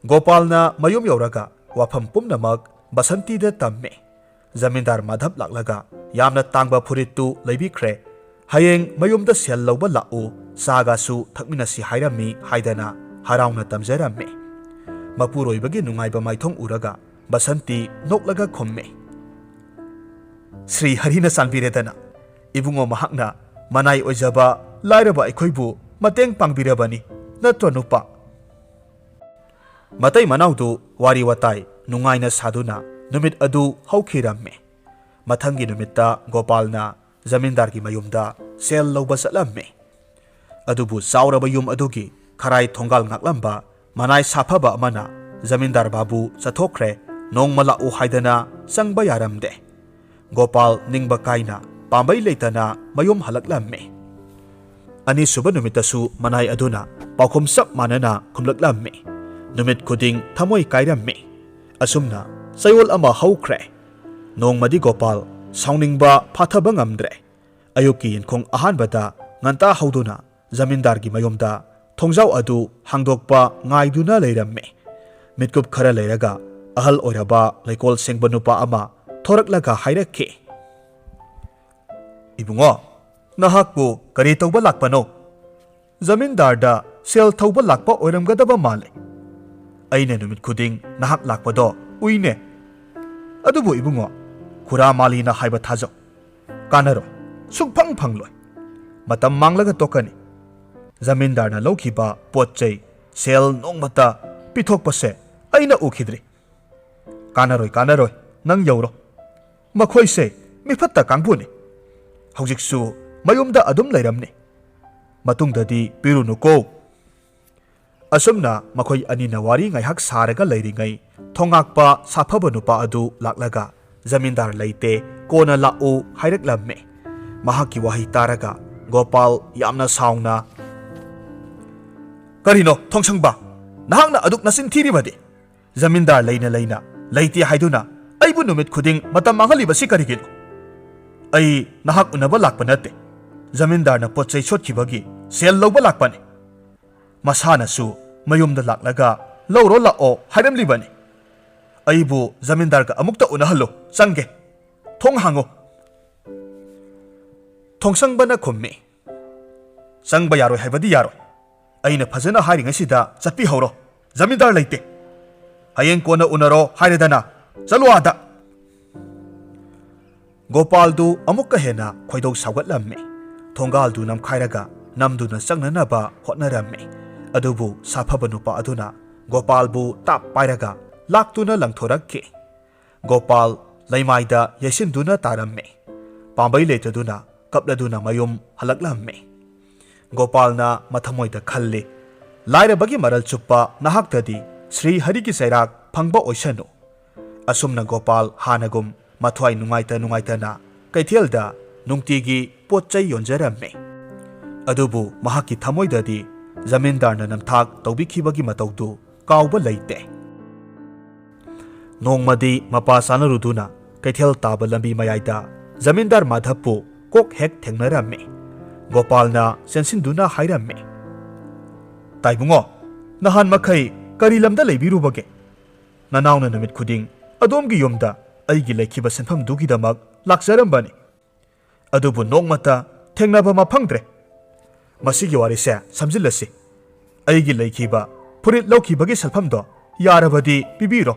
ꯒꯣꯄꯥꯜꯅ ꯃꯌꯨꯝ ꯌꯧꯔꯒ ꯋꯥꯐꯝ ꯄꯨꯝꯅꯃꯛ ꯕꯁꯟꯇꯤꯗ ꯇꯝꯃꯤ꯫ ꯖꯃꯤꯟꯗꯥꯔ ꯃꯥꯙꯕ ꯂꯥꯛꯂꯒ ꯌꯥꯝꯅ ꯇꯥꯡꯕ ꯐꯨꯔꯤꯠꯇꯨ ꯂꯩꯕꯤꯈ꯭ꯔꯦ꯫ "ꯍꯌꯦꯡ ꯃꯌꯨꯝꯗ ꯁꯦꯜ ꯂꯧꯕ ꯂꯥꯛꯎ, ꯆꯥꯒꯁꯨ ꯊꯛꯃꯤꯟꯅꯁꯤ" ꯍꯥꯏꯔꯝꯃꯤ ꯍꯥꯏꯗꯅ ꯍꯔꯥꯎꯅ ꯇꯝꯖꯔꯝꯃꯤ꯫ ꯃꯄꯨꯔꯣꯏꯕꯒꯤ ꯅꯨꯡꯉꯥꯏꯕ ꯃꯥꯏꯊꯣꯡ ꯎꯔꯒ ꯕꯁꯟꯇꯤ ꯅꯣꯛꯂꯒ ꯈꯨꯝꯃꯤ꯫ "ꯁ꯭ꯔꯤ ꯍꯔꯤꯅ ꯆꯥꯟꯕꯤꯔꯦꯗꯅ꯫ ꯏꯕꯨꯡꯉꯣ ꯃꯍꯥꯛꯅ ꯃꯅꯥꯏ ꯑꯣꯏꯖꯕ ꯂꯥꯏꯔꯕ ꯑꯩꯈꯣꯏꯕꯨ ꯃꯇꯦꯡ ꯄꯥꯡꯕꯤꯔꯕꯅꯤ, ꯅꯠꯇ꯭ꯔꯣ ꯅꯨꯄꯥ?" ꯃꯇꯩ ꯃꯅꯥꯎꯗꯨ ꯋꯥꯔꯤ ꯋꯥꯇꯥꯏ ꯅꯨꯡꯉꯥꯏꯅ ꯁꯥꯗꯨꯅ ꯅꯨꯃꯤꯠ ꯑꯗꯨ ꯍꯧꯈꯤꯔꯝꯃꯤ꯫ ꯃꯊꯪꯒꯤ ꯅꯨꯃꯤꯠꯇ ꯒꯣꯄꯥꯜꯅ ꯖꯃꯤꯟꯗꯥꯔꯒꯤ ꯃꯌꯨꯝꯗ ꯁꯦꯜ ꯂꯧꯕ ꯆꯠꯂꯝꯃꯤ꯫ ꯑꯗꯨꯕꯨ ꯆꯥꯎꯔꯕ ꯌꯨꯝ ꯑꯗꯨꯒꯤ ꯈꯔꯥꯏ ꯊꯣꯡꯒꯥꯜ ꯉꯥꯛꯂꯝꯕ ꯃꯅꯥꯏ ꯁꯥꯐꯕ ꯑꯃꯅ ꯖꯃꯤꯟꯗꯥꯔ ꯕꯥꯕꯨ ꯆꯠꯊꯣꯛꯈ꯭ꯔꯦ, ꯅꯣꯡꯃ ꯂꯥꯛꯎ ꯍꯥꯏꯗꯅ ꯆꯪꯕ ꯌꯥꯔꯝꯗꯦ꯫ ꯒꯣꯄꯥꯜ ꯅꯤꯡꯕ ꯀꯥꯏꯅ ꯄꯥꯝꯕꯩ ꯂꯩꯇꯅ ꯃꯌꯨꯝ ꯍꯜꯂꯛꯂꯝꯃꯤ꯫ ꯑꯅꯤꯁꯨꯕ ꯅꯨꯃꯤꯠꯇꯁꯨ ꯃꯅꯥꯏ ꯑꯗꯨꯅ ꯄꯥꯎꯈꯨꯝ ꯆꯞ ꯃꯥꯟꯅꯅ ꯈꯨꯝꯂꯛꯂꯝꯃꯤ꯫ ꯅꯨꯃꯤꯠ ꯈꯨꯗꯤꯡ ꯊꯃꯣꯏ ꯀꯥꯏꯔꯝꯃꯤ꯫ ꯑꯁꯨꯝꯅ ꯆꯌꯣꯜ ꯑꯃ ꯍꯧꯈ꯭ꯔꯦ꯫ ꯅꯣꯡꯃꯗꯤ ꯒꯣꯄꯥꯜ ꯁꯥꯎꯅꯤꯡꯕ ꯐꯥꯊꯕ ꯉꯝꯗ꯭ꯔꯦ꯫ ꯑꯌꯨꯛꯀꯤ ꯌꯦꯟꯈꯣꯡ ꯑꯍꯥꯟꯕꯗ ꯉꯟꯇꯥ ꯍꯧꯗꯨꯅ ꯖꯃꯤꯟꯗꯥꯔꯒꯤ ꯃꯌꯨꯝꯗ ꯊꯣꯡꯖꯥꯎ ꯑꯗꯨ ꯍꯥꯡꯗꯣꯛꯄ ꯉꯥꯏꯗꯨꯅ ꯂꯩꯔꯝꯃꯤ꯫ ꯃꯤꯠꯀꯨꯞ ꯈꯔ ꯂꯩꯔꯒ ꯑꯍꯜ ꯑꯣꯏꯔꯕ ꯂꯩꯀꯣꯜ ꯁꯦꯡꯕ ꯅꯨꯄꯥ ꯑꯃ ꯊꯣꯔꯛꯂꯒ ꯍꯥꯏꯔꯛꯈꯤ, "ꯏꯕꯨꯡꯉꯣ, ꯅꯍꯥꯛꯄꯨ ꯀꯔꯤ ꯇꯧꯕ ꯂꯥꯛꯄꯅꯣ? ꯖꯃꯤꯟꯗꯥꯔꯗ ꯁꯦꯜ ꯊꯧꯕ ꯂꯥꯛꯄ ꯑꯣꯏꯔꯝꯒꯗꯕ ꯃꯥꯜꯂꯦ꯫ ꯑꯩꯅ ꯅꯨꯃꯤꯠ ꯈꯨꯗꯤꯡ ꯅꯍꯥꯛ ꯂꯥꯛꯄꯗꯣ ꯎꯏꯅꯦ꯫ ꯑꯗꯨꯕꯨ ꯏꯕꯨꯡꯉꯣ, ꯈꯨꯔꯥ ꯃꯥꯂꯤꯅ ꯍꯥꯏꯕ ꯊꯥꯖꯧ꯫ ꯀꯥꯟꯅꯔꯣꯏ, ꯁꯨꯡꯐꯪ ꯐꯪꯂꯣꯏ꯫ ꯃꯇꯝ ꯃꯥꯡꯂꯒ ꯇꯣꯛꯀꯅꯤ꯫ ꯖꯃꯤꯟꯗꯥꯔꯅ ꯂꯧꯈꯤꯕ ꯄꯣꯠ ꯆꯩ, ꯁꯦꯜ ꯅꯣꯡꯃꯇ ꯄꯤꯊꯣꯛꯄꯁꯦ ꯑꯩꯅ ꯎꯈꯤꯗ꯭ꯔꯤ꯫ ꯀꯥꯟꯅꯔꯣꯏ, ꯀꯥꯟꯅꯔꯣꯏ, ꯅꯪ ꯌꯧꯔꯣ꯫ ꯃꯈꯣꯏꯁꯦ ꯃꯤꯐꯠꯇ ꯀꯥꯡꯕꯨꯅꯤ꯫ ꯍꯧꯖꯤꯛꯁꯨ ꯃꯌꯨꯝꯗ ꯑꯗꯨꯝ ꯂꯩꯔꯝꯅꯤ꯫ ꯃꯇꯨꯡꯗꯗꯤ ꯄꯤꯔꯨꯅꯨꯀꯣ꯫" ꯑꯁꯨꯝꯅ ꯃꯈꯣꯏ ꯑꯅꯤꯅ ꯋꯥꯔꯤ ꯉꯥꯏꯍꯥꯛ ꯁꯥꯔꯒ ꯂꯩꯔꯤꯉꯩ, ꯊꯣꯉꯥꯛꯄ ꯁꯥꯐꯕ ꯅꯨꯄꯥ ꯑꯗꯨ ꯂꯥꯛꯂꯒ, "ꯖꯃꯤꯟꯗꯥꯔ ꯂꯩꯇꯦ, ꯀꯣꯟꯅ ꯂꯥꯛꯎ" ꯍꯥꯏꯔꯛꯂꯝꯃꯤ꯫ ꯃꯍꯥꯛꯀꯤ ꯋꯥꯍꯩ ꯇꯥꯔꯒ ꯒꯣꯄꯥꯜ ꯌꯥꯝꯅ ꯁꯥꯎꯅ, "ꯀꯔꯤꯅꯣ ꯊꯣꯡꯁꯪꯕ, ꯅꯍꯥꯛꯅ ꯑꯗꯨꯛ ꯅꯆꯤꯟ ꯊꯤꯔꯤꯕꯗꯤ? ꯖꯃꯤꯟꯗꯥꯔ ꯂꯩꯅ ꯂꯩꯅ ꯂꯩꯇꯦ ꯍꯥꯏꯗꯨꯅ ꯑꯩꯕꯨ ꯅꯨꯃꯤꯠ ꯈꯨꯗꯤꯡ ꯃꯇꯝ ꯃꯥꯡꯍꯜꯂꯤꯕꯁꯤ ꯀꯔꯤꯒꯤꯅꯣ? ꯑꯩ ꯅꯍꯥꯛ ꯎꯅꯕ ꯂꯥꯛꯄ ꯅꯠꯇꯦ꯫ ꯖꯃꯤꯟꯗꯥꯔꯅ ꯄꯣꯠ ꯆꯩ ꯁꯣꯠꯈꯤꯕꯒꯤ ꯁꯦꯜ ꯂꯧꯕ ꯂꯥꯛꯄꯅꯤ꯫ ꯃꯁꯥꯅꯁꯨ ꯃꯌꯨꯝꯗ ꯂꯥꯛꯂꯒ ꯂꯧꯔꯣ ꯂꯥꯛꯑꯣ ꯍꯥꯏꯔꯝꯂꯤꯕꯅꯤ꯫ ꯑꯩꯕꯨ ꯖꯃꯤꯟꯗꯥꯔꯒ ꯑꯃꯨꯛꯇ ꯎꯅꯍꯜꯂꯨ, ꯆꯪꯒꯦ꯫ ꯊꯣꯡ ꯍꯥꯡꯉꯨ꯫" ꯊꯣꯡꯁꯪꯕꯅ ꯈꯨꯝꯃꯤ, "ꯆꯪꯕ ꯌꯥꯔꯣꯏ ꯍꯥꯏꯕꯗꯤ ꯌꯥꯔꯣꯏ꯫ ꯑꯩꯅ ꯐꯖꯅ ꯍꯥꯏꯔꯤꯉꯩꯁꯤꯗ ꯆꯠꯄꯤꯍꯧꯔꯣ꯫ ꯖꯃꯤꯟꯗꯥꯔ ꯂꯩꯇꯦ꯫ ꯍꯌꯦꯡ ꯀꯣꯟꯅ ꯎꯅꯔꯣ ꯍꯥꯏꯔꯦꯗꯅ꯫ ꯆꯠꯂꯣ ꯑꯥꯗ꯫" ꯒꯣꯄꯥꯜꯗꯨ ꯑꯃꯨꯛꯀ ꯍꯦꯟꯅ ꯈꯣꯏꯗꯧ ꯁꯥꯎꯒꯠꯂꯝꯃꯤ꯫ ꯊꯣꯡꯒꯥꯜꯗꯨ ꯅꯝꯈꯥꯏꯔꯒ ꯅꯝꯗꯨꯅ ꯆꯪꯅꯅꯕ ꯍꯣꯠꯅꯔꯝꯃꯤ꯫ ꯑꯗꯨꯕꯨ ꯁꯥꯐꯕ ꯅꯨꯄꯥ ꯑꯗꯨꯅ ꯒꯣꯄꯥꯜꯕꯨ ꯇꯥꯞ ꯄꯥꯏꯔꯒ ꯂꯥꯛꯇꯨꯅ ꯂꯪꯊꯣꯔꯛꯈꯤ꯫ ꯒꯣꯄꯥꯜ ꯂꯩꯃꯥꯏꯗ ꯌꯩꯁꯤꯟꯗꯨꯅ ꯇꯥꯔꯝꯃꯤ꯫ ꯄꯥꯝꯕꯩ ꯂꯩꯇꯗꯨꯅ ꯀꯞꯂꯗꯨꯅ ꯃꯌꯨꯝ ꯍꯜꯂꯛꯂꯝꯃꯤ꯫ ꯒꯣꯄꯥꯜꯅ ꯃꯊꯃꯣꯏꯗ ꯈꯜꯂꯤ, "ꯂꯥꯏꯔꯕꯒꯤ ꯃꯔꯜ ꯆꯨꯞꯄ ꯅꯍꯥꯛꯇꯗꯤ ꯁ꯭ꯔꯤ ꯍꯔꯤꯒꯤ ꯆꯩꯔꯥꯛ ꯐꯪꯕ ꯑꯣꯏꯁꯅꯨ꯫" ꯑꯁꯨꯝꯅ ꯒꯣꯄꯥꯜ ꯍꯥꯟꯅꯒꯨꯝ ꯃꯊ꯭ꯋꯥꯏ ꯅꯨꯡꯉꯥꯏꯇ ꯅꯨꯡꯉꯥꯏꯇꯅ ꯀꯩꯊꯦꯜꯗ ꯅꯨꯡꯇꯤꯒꯤ ꯄꯣꯠ ꯆꯩ ꯌꯣꯟꯖꯔꯝꯃꯤ꯫ ꯑꯗꯨꯕꯨ ꯃꯍꯥꯛꯀꯤ ꯊꯃꯣꯏꯗꯗꯤ ꯖꯃꯤꯟꯗꯥꯔꯅ ꯅꯝꯊꯥꯛ ꯇꯧꯕꯤꯈꯤꯕꯒꯤ ꯃꯇꯧꯗꯨ ꯀꯥꯎꯕ ꯂꯩꯇꯦ꯫ ꯅꯣꯡꯃꯗꯤ ꯃꯄꯥ ꯆꯥꯅꯔꯨꯗꯨꯅ ꯀꯩꯊꯦꯜ ꯇꯥꯕ ꯂꯝꯕꯤ ꯃꯌꯥꯏꯗ ꯖꯃꯤꯟꯗꯥꯔ ꯃꯥꯙꯕꯄꯨ ꯀꯣꯛ ꯍꯦꯛ ꯊꯦꯡꯅꯔꯝꯃꯤ꯫ ꯒꯣꯄꯥꯜꯅ ꯆꯦꯟꯁꯤꯟꯗꯨꯅ ꯍꯥꯏꯔꯝꯃꯤ, "ꯇꯥꯏꯕꯨꯡꯉꯣ, ꯅꯍꯥꯟ ꯃꯈꯩ ꯀꯔꯤ ꯂꯝꯗ ꯂꯩꯕꯤꯔꯨꯕꯒꯦ?" ꯅꯅꯥꯎꯅ ꯅꯨꯃꯤꯠ ꯈꯨꯗꯤꯡ ꯑꯗꯣꯝꯒꯤ ꯌꯨꯝꯗ ꯑꯩꯒꯤ ꯂꯩꯈꯤꯕ ꯁꯤꯟꯐꯝꯗꯨꯒꯤꯗꯃꯛ ꯂꯥꯛꯆꯔꯝꯕꯅꯤ꯫ ꯑꯗꯨꯕꯨ ꯅꯣꯡꯃꯇ ꯊꯦꯡꯅꯕ ꯑꯃ ꯐꯪꯗ꯭ꯔꯦ꯫ ꯃꯁꯤꯒꯤ ꯋꯥꯔꯤꯁꯦ ꯁꯝꯖꯤꯜꯂꯁꯤ꯫ ꯑꯩꯒꯤ ꯂꯩꯈꯤꯕ ꯐꯨꯔꯤꯠ ꯂꯧꯈꯤꯕꯒꯤ ꯁꯦꯜꯐꯝꯗꯣ ꯌꯥꯔꯕꯗꯤ ꯄꯤꯕꯤꯔꯣ꯫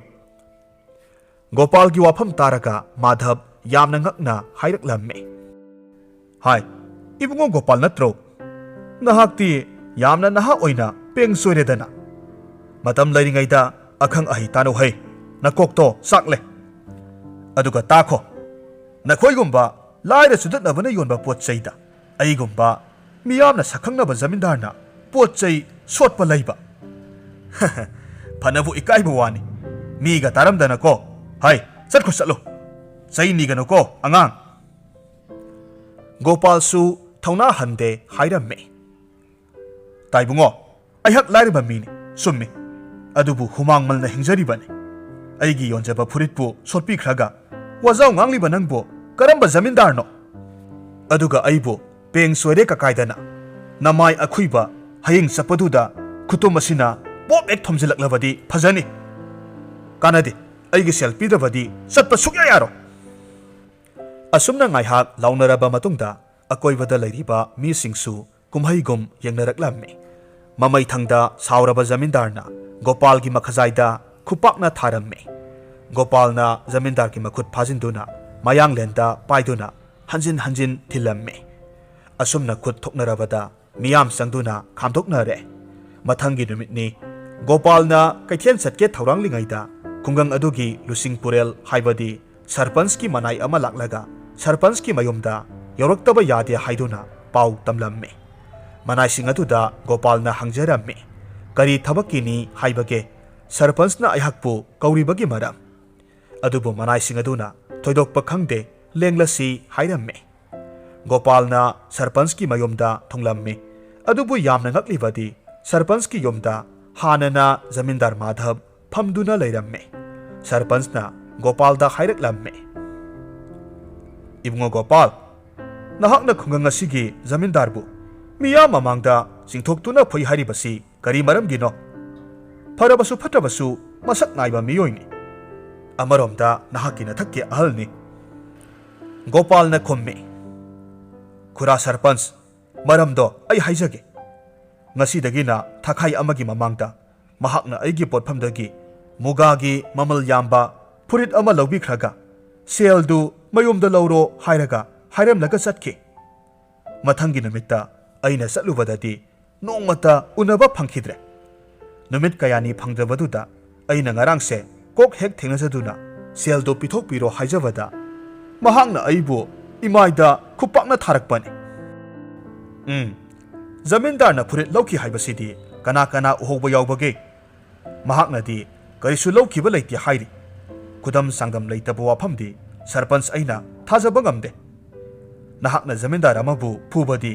ꯒꯣꯄꯥꯜꯒꯤ ꯋꯥꯐꯝ ꯇꯥꯔꯒ ꯃꯥꯙꯕ ꯌꯥꯝꯅ ꯉꯛꯅ ꯍꯥꯏꯔꯛꯂꯝꯃꯤ꯫ "ꯍꯥꯏ, ꯏꯕꯨꯡꯉꯣ ꯒꯣꯄꯥꯜ ꯅꯠꯇ꯭ꯔꯣ? ꯅꯍꯥꯛꯇꯤ ꯌꯥꯝꯅ ꯅꯍꯥ ꯑꯣꯏꯅ ꯄꯦꯡ ꯆꯣꯏꯔꯦꯗꯅ꯫ ꯃꯇꯝ ꯂꯩꯔꯤꯉꯩꯗ ꯑꯈꯪ ꯑꯍꯩ ꯇꯥꯟꯅꯧ ꯍꯩ, ꯅꯀꯣꯛꯇꯣ ꯆꯥꯛꯂꯦ꯫ ꯑꯗꯨꯒ ꯇꯥꯈꯣ, ꯅꯈꯣꯏꯒꯨꯝꯕ ꯂꯥꯏꯔ ꯆꯨꯗꯠꯅꯕꯅ ꯌꯣꯟꯕ ꯄꯣꯠ ꯆꯩꯗ ꯑꯩꯒꯨꯝꯕ ꯃꯤꯌꯥꯝꯅ ꯁꯛꯈꯪꯅꯕ ꯖꯃꯤꯟꯗꯥꯔꯅ ꯄꯣꯠ ꯆꯩ ꯁꯣꯠꯄ ꯂꯩꯕ꯫ ꯐꯅꯕꯨ ꯏꯀꯥꯏꯕ ꯋꯥꯅꯤ꯫ ꯃꯤꯒ ꯇꯥꯔꯝꯗꯅꯀꯣ꯫ ꯍꯥꯏ, ꯆꯠꯈ꯭ꯔꯣ ꯆꯠꯂꯣ꯫ ꯆꯩ ꯅꯤꯒꯅꯨꯀꯣ ꯑꯉꯥꯡ"꯫ ꯒꯣꯄꯥꯜꯁꯨ ꯊꯧꯅꯥ ꯍꯟꯗꯦ ꯍꯥꯏꯔꯝꯃꯤ꯫ "ꯇꯥꯏꯕꯨꯡꯉꯣ, ꯑꯩꯍꯥꯛ ꯂꯥꯏꯔꯕ ꯃꯤꯅꯤ, ꯆꯨꯝꯃꯤ꯫ ꯑꯗꯨꯕꯨ ꯍꯨꯃꯥꯡ ꯃꯜꯅ ꯍꯤꯡꯖꯔꯤꯕꯅꯤ꯫ ꯑꯩꯒꯤ ꯌꯣꯟꯖꯕ ꯐꯨꯔꯤꯠꯄꯨ ꯁꯣꯠꯄꯤꯈ꯭ꯔꯒ ꯋꯥꯖꯥꯎ ꯉꯥꯡꯂꯤꯕ ꯅꯪꯕꯨ ꯀꯔꯝꯕ ꯖꯃꯤꯟꯗꯥꯔꯅꯣ? ꯑꯗꯨꯒ ꯑꯩꯕꯨ ꯄꯦꯡ ꯁꯣꯏꯔꯦ ꯀꯀꯥꯏꯗꯅ ꯅꯃꯥꯏ ꯑꯈꯨꯏꯕ ꯍꯌꯦꯡ ꯆꯠꯄꯗꯨꯗ ꯈꯨꯇꯨꯝ ꯑꯁꯤꯅ ꯄꯣꯞ ꯍꯦꯛ ꯊꯣꯝꯖꯤꯜꯂꯛꯂꯕꯗꯤ ꯐꯖꯅꯤ꯫ ꯀꯥꯟꯅꯗꯦ, ꯑꯩꯒꯤ ꯁꯦꯜ ꯄꯤꯗ꯭ꯔꯕꯗꯤ ꯆꯠꯄ ꯁꯨꯛꯌꯥ ꯌꯥꯔꯣꯏ"꯫ ꯑꯁꯨꯝꯅ ꯉꯥꯏꯍꯥꯛ ꯂꯥꯎꯅꯔꯕ ꯃꯇꯨꯡꯗ ꯑꯀꯣꯏꯕꯗ ꯂꯩꯔꯤꯕ ꯃꯤꯁꯤꯡꯁꯨ ꯀꯨꯝꯍꯩꯒꯨꯝ ꯌꯦꯡꯅꯔꯛꯂꯝꯃꯤ꯫ ꯃꯃꯩꯊꯪꯗ ꯁꯥꯎꯔꯕ ꯖꯃꯤꯟꯗꯥꯔꯅ ꯒꯣꯄꯥꯜꯒꯤ ꯃꯈꯖꯥꯏꯗ ꯈꯨꯄꯥꯛꯅ ꯊꯥꯔꯝꯃꯤ꯫ ꯒꯣꯄꯥꯜꯅ ꯖꯃꯤꯟꯗꯥꯔꯒꯤ ꯃꯈꯨꯠ ꯐꯥꯖꯤꯟꯗꯨꯅ ꯃꯌꯥꯡꯂꯦꯟꯗ ꯄꯥꯏꯗꯨꯅ ꯍꯟꯖꯤꯟ ꯍꯟꯖꯤꯟ ꯊꯤꯜꯂꯝꯃꯤ꯫ ꯑꯁꯨꯝꯅ ꯈꯨꯠ ꯊꯣꯛꯅꯔꯕꯗ ꯃꯤꯌꯥꯝ ꯆꯪꯗꯨꯅ ꯈꯥꯝꯗꯣꯛꯅꯔꯦ꯫ ꯃꯊꯪꯒꯤ ꯅꯨꯃꯤꯠꯅꯤ꯫ ꯒꯣꯄꯥꯜꯅ ꯀꯩꯊꯦꯜ ꯆꯠꯀꯦ ꯊꯧꯔꯥꯡꯂꯤꯉꯩꯗ ꯈꯨꯡꯒꯪ ꯑꯗꯨꯒꯤ ꯂꯨꯆꯤꯡ ꯄꯨꯔꯦꯜ ꯍꯥꯏꯕꯗꯤ ꯁꯔꯄꯟꯁꯀꯤ ꯃꯅꯥꯏ ꯑꯃ ꯂꯥꯛꯂꯒ ꯁꯔꯄꯟꯁꯀꯤ ꯃꯌꯨꯝꯗ ꯌꯧꯔꯛꯇꯕ ꯌꯥꯗꯦ ꯍꯥꯏꯗꯨꯅ ꯄꯥꯎ ꯇꯝꯂꯝꯃꯤ꯫ ꯃꯅꯥꯏꯁꯤꯡ ꯑꯗꯨꯗ ꯒꯣꯄꯥꯜꯅ ꯍꯪꯖꯔꯝꯃꯤ, "ꯀꯔꯤ ꯊꯕꯛꯀꯤꯅꯤ ꯍꯥꯏꯕꯒꯦ? ꯁꯔꯄꯟꯁꯅ ꯑꯩꯍꯥꯛꯄꯨ ꯀꯧꯔꯤꯕꯒꯤ ꯃꯔꯝ"꯫ ꯑꯗꯨꯕꯨ ꯃꯅꯥꯏꯁꯤꯡ ꯑꯗꯨꯅ ꯊꯣꯏꯗꯣꯛꯄ ꯈꯪꯗꯦ, ꯂꯦꯡꯂꯁꯤ ꯍꯥꯏꯔꯝꯃꯤ꯫ ꯒꯣꯄꯥꯜꯅ ꯁꯔꯄꯟꯁꯀꯤ ꯃꯌꯨꯝꯗ ꯊꯨꯡꯂꯝꯃꯤ꯫ ꯑꯗꯨꯕꯨ ꯌꯥꯝꯅ ꯉꯛꯂꯤꯕꯗꯤ ꯁꯔꯄꯟꯁꯀꯤ ꯌꯨꯝꯗ ꯍꯥꯟꯅꯅ ꯖꯃꯤꯟꯗꯥꯔ ꯃꯥꯙꯕ ꯐꯝꯗꯨꯅ ꯂꯩꯔꯝꯃꯤ꯫ ꯁꯔꯄꯟꯁꯅ ꯒꯣꯄꯥꯜꯗ ꯍꯥꯏꯔꯛꯂꯝꯃꯤ, "ꯏꯕꯨꯡꯉꯣ ꯒꯣꯄꯥꯜ, ꯅꯍꯥꯛꯅ ꯈꯨꯡꯒꯪ ꯑꯁꯤꯒꯤ ꯖꯃꯤꯟꯗꯥꯔꯕꯨ ꯃꯤꯌꯥꯝ ꯃꯃꯥꯡꯗ ꯆꯤꯡꯊꯣꯛꯇꯨꯅ ꯐꯨꯏ ꯍꯥꯏꯔꯤꯕꯁꯤ ꯀꯔꯤ ꯃꯔꯝꯒꯤꯅꯣ? ꯐꯔꯕꯁꯨ ꯐꯠꯇ꯭ꯔꯕꯁꯨ ꯃꯁꯛ ꯅꯥꯏꯕ ꯃꯤꯑꯣꯏꯅꯤ꯫ ꯑꯃꯔꯣꯝꯗ ꯅꯍꯥꯛꯀꯤ ꯅꯊꯛꯀꯤ ꯑꯍꯜꯅꯤ꯫" ꯒꯣꯄꯥꯜꯅ ꯈꯨꯝꯃꯤ, "ꯈꯨꯔꯥ ꯁꯔꯄꯟꯆ, ꯃꯔꯝꯗꯣ ꯑꯩ ꯍꯥꯏꯖꯒꯦ꯫ ꯉꯁꯤꯗꯒꯤꯅ ꯊꯥꯈꯥꯏ ꯑꯃꯒꯤ ꯃꯃꯥꯡꯗ ꯃꯍꯥꯛꯅ ꯑꯩꯒꯤ ꯄꯣꯠꯐꯝꯗꯒꯤ ꯃꯨꯒꯥꯒꯤ ꯃꯃꯜ ꯌꯥꯝꯕ ꯐꯨꯔꯤꯠ ꯑꯃ ꯂꯧꯕꯤꯈ꯭ꯔꯒ ꯁꯦꯜꯗꯨ ꯃꯌꯨꯝꯗ ꯂꯧꯔꯣ ꯍꯥꯏꯔꯒ ꯍꯥꯏꯔꯝꯂꯒ ꯆꯠꯈꯤ꯫ ꯃꯊꯪꯒꯤ ꯅꯨꯃꯤꯠꯇ ꯑꯩꯅ ꯆꯠꯂꯨꯕꯗꯗꯤ ꯅꯣꯡꯃꯇ ꯎꯅꯕ ꯐꯪꯈꯤꯗ꯭ꯔꯦ꯫ ꯅꯨꯃꯤꯠ ꯀꯌꯥꯅꯤ ꯐꯪꯗ꯭ꯔꯕꯗꯨꯗ ꯑꯩꯅ ꯉꯔꯥꯡꯁꯦ ꯀꯣꯛ ꯍꯦꯛ ꯊꯦꯡꯅꯖꯗꯨꯅ ꯁꯦꯜꯗꯣ ꯄꯤꯊꯣꯛꯄꯤꯔꯣ ꯍꯥꯏꯖꯕꯗ ꯃꯍꯥꯛꯅ ꯑꯩꯕꯨ ꯏꯃꯥꯏꯗ ꯈꯨꯄꯥꯛꯅ ꯊꯥꯔꯛꯄꯅꯤ꯫ ꯎꯝ, ꯖꯃꯤꯟꯗꯥꯔꯅ ꯐꯨꯔꯤꯠ ꯂꯧꯈꯤ ꯍꯥꯏꯕꯁꯤꯗꯤ ꯀꯅꯥ ꯀꯅꯥ ꯎꯍꯧꯕ ꯌꯥꯎꯕꯒꯦ? ꯃꯍꯥꯛꯅꯗꯤ ꯀꯔꯤꯁꯨ ꯂꯧꯈꯤꯕ ꯂꯩꯇꯦ ꯍꯥꯏꯔꯤ꯫ ꯈꯨꯗꯝ ꯆꯥꯡꯗꯝ ꯂꯩꯇꯕ ꯋꯥꯐꯝꯗꯤ ꯁꯔꯄꯟꯆ ꯑꯩꯅ ꯊꯥꯖꯕ ꯉꯝꯗꯦ꯫ ꯅꯍꯥꯛꯅ ꯖꯃꯤꯟꯗꯥꯔ ꯑꯃꯕꯨ ꯐꯨꯕꯗꯤ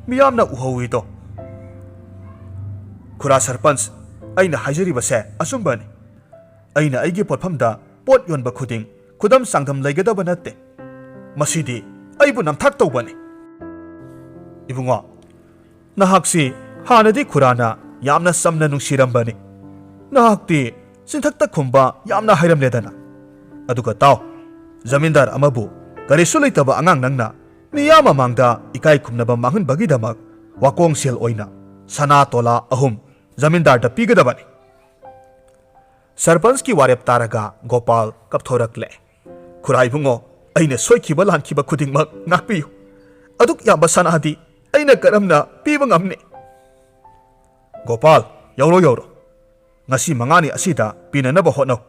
ꯃꯤꯌꯥꯝꯅ ꯎꯍꯧꯏꯗꯣ꯫" "ꯈꯨꯔꯥ ꯁꯔꯄꯟꯆ, ꯑꯩꯅ ꯍꯥꯏꯖꯔꯤꯕꯁꯦ ꯑꯆꯨꯝꯕꯅꯤ꯫ ꯑꯩꯅ ꯑꯩꯒꯤ ꯄꯣꯠꯐꯝꯗ ꯄꯣꯠ ꯌꯣꯟꯕ ꯈꯨꯗꯤꯡ ꯈꯨꯗꯝ ꯆꯥꯡꯗꯝ ꯂꯩꯒꯗꯕ ꯅꯠꯇꯦ꯫ ꯃꯁꯤꯗꯤ ꯑꯩꯕꯨ ꯅꯝꯊꯥꯛ ꯇꯧꯕꯅꯤ꯫" "ꯏꯕꯨꯡꯉꯣ, ꯅꯍꯥꯛꯁꯤ ꯍꯥꯟꯅꯗꯤ ꯈꯨꯔꯥꯅ ꯌꯥꯝꯅ ꯆꯝꯅ ꯅꯨꯡꯁꯤꯔꯝꯕꯅꯤ꯫ ꯅꯍꯥꯛꯇꯤ ꯆꯤꯟꯊꯛꯇ ꯈꯨꯝꯕ ꯌꯥꯝꯅ ꯍꯩꯔꯝꯂꯦꯗꯅ꯫ ꯑꯗꯨꯒ ꯇꯥꯎ, ꯖꯃꯤꯟꯗꯥꯔ ꯑꯃꯕꯨ ꯀꯔꯤꯁꯨ ꯂꯩꯇꯕ ꯑꯉꯥꯡ ꯅꯪꯅ ꯃꯤꯌꯥꯝ ꯃꯃꯥꯡꯗ ꯏꯀꯥꯏ ꯈꯨꯝꯅꯕ ꯃꯥꯡꯍꯟꯕꯒꯤꯗꯃꯛ ꯋꯥꯀꯣꯡ ꯁꯦꯜ ꯑꯣꯏꯅ ꯁꯅꯥ ꯇꯣꯂꯥ ꯑꯍꯨꯝ ꯖꯃꯤꯟꯗꯥꯔꯗ ꯄꯤꯒꯗꯕꯅꯤ꯫" ꯁꯔꯄꯟꯆꯀꯤ ꯋꯥꯔꯦꯞ ꯇꯥꯔꯒ ꯒꯣꯄꯥꯜ ꯀꯞꯊꯣꯔꯛꯂꯦ꯫ "ꯈꯨꯔꯥ ꯏꯕꯨꯡꯉꯣ, ꯑꯩꯅ ꯁꯣꯏꯈꯤꯕ ꯂꯥꯟꯈꯤꯕ ꯈꯨꯗꯤꯡꯃꯛ ꯉꯥꯛꯄꯤꯌꯨ꯫ ꯑꯗꯨꯛ ꯌꯥꯝꯕ ꯁꯅꯥꯗꯤ ꯑꯩꯅ ꯀꯔꯝꯅ ꯄꯤꯕ ꯉꯝꯅꯤ?" "ꯒꯣꯄꯥꯜ, ꯌꯧꯔꯣ, ꯌꯧꯔꯣ꯫ ꯉꯁꯤ ꯃꯉꯥꯅꯤ ꯑꯁꯤꯗ ꯄꯤꯅꯅꯕ ꯍꯣꯠꯅꯧ꯫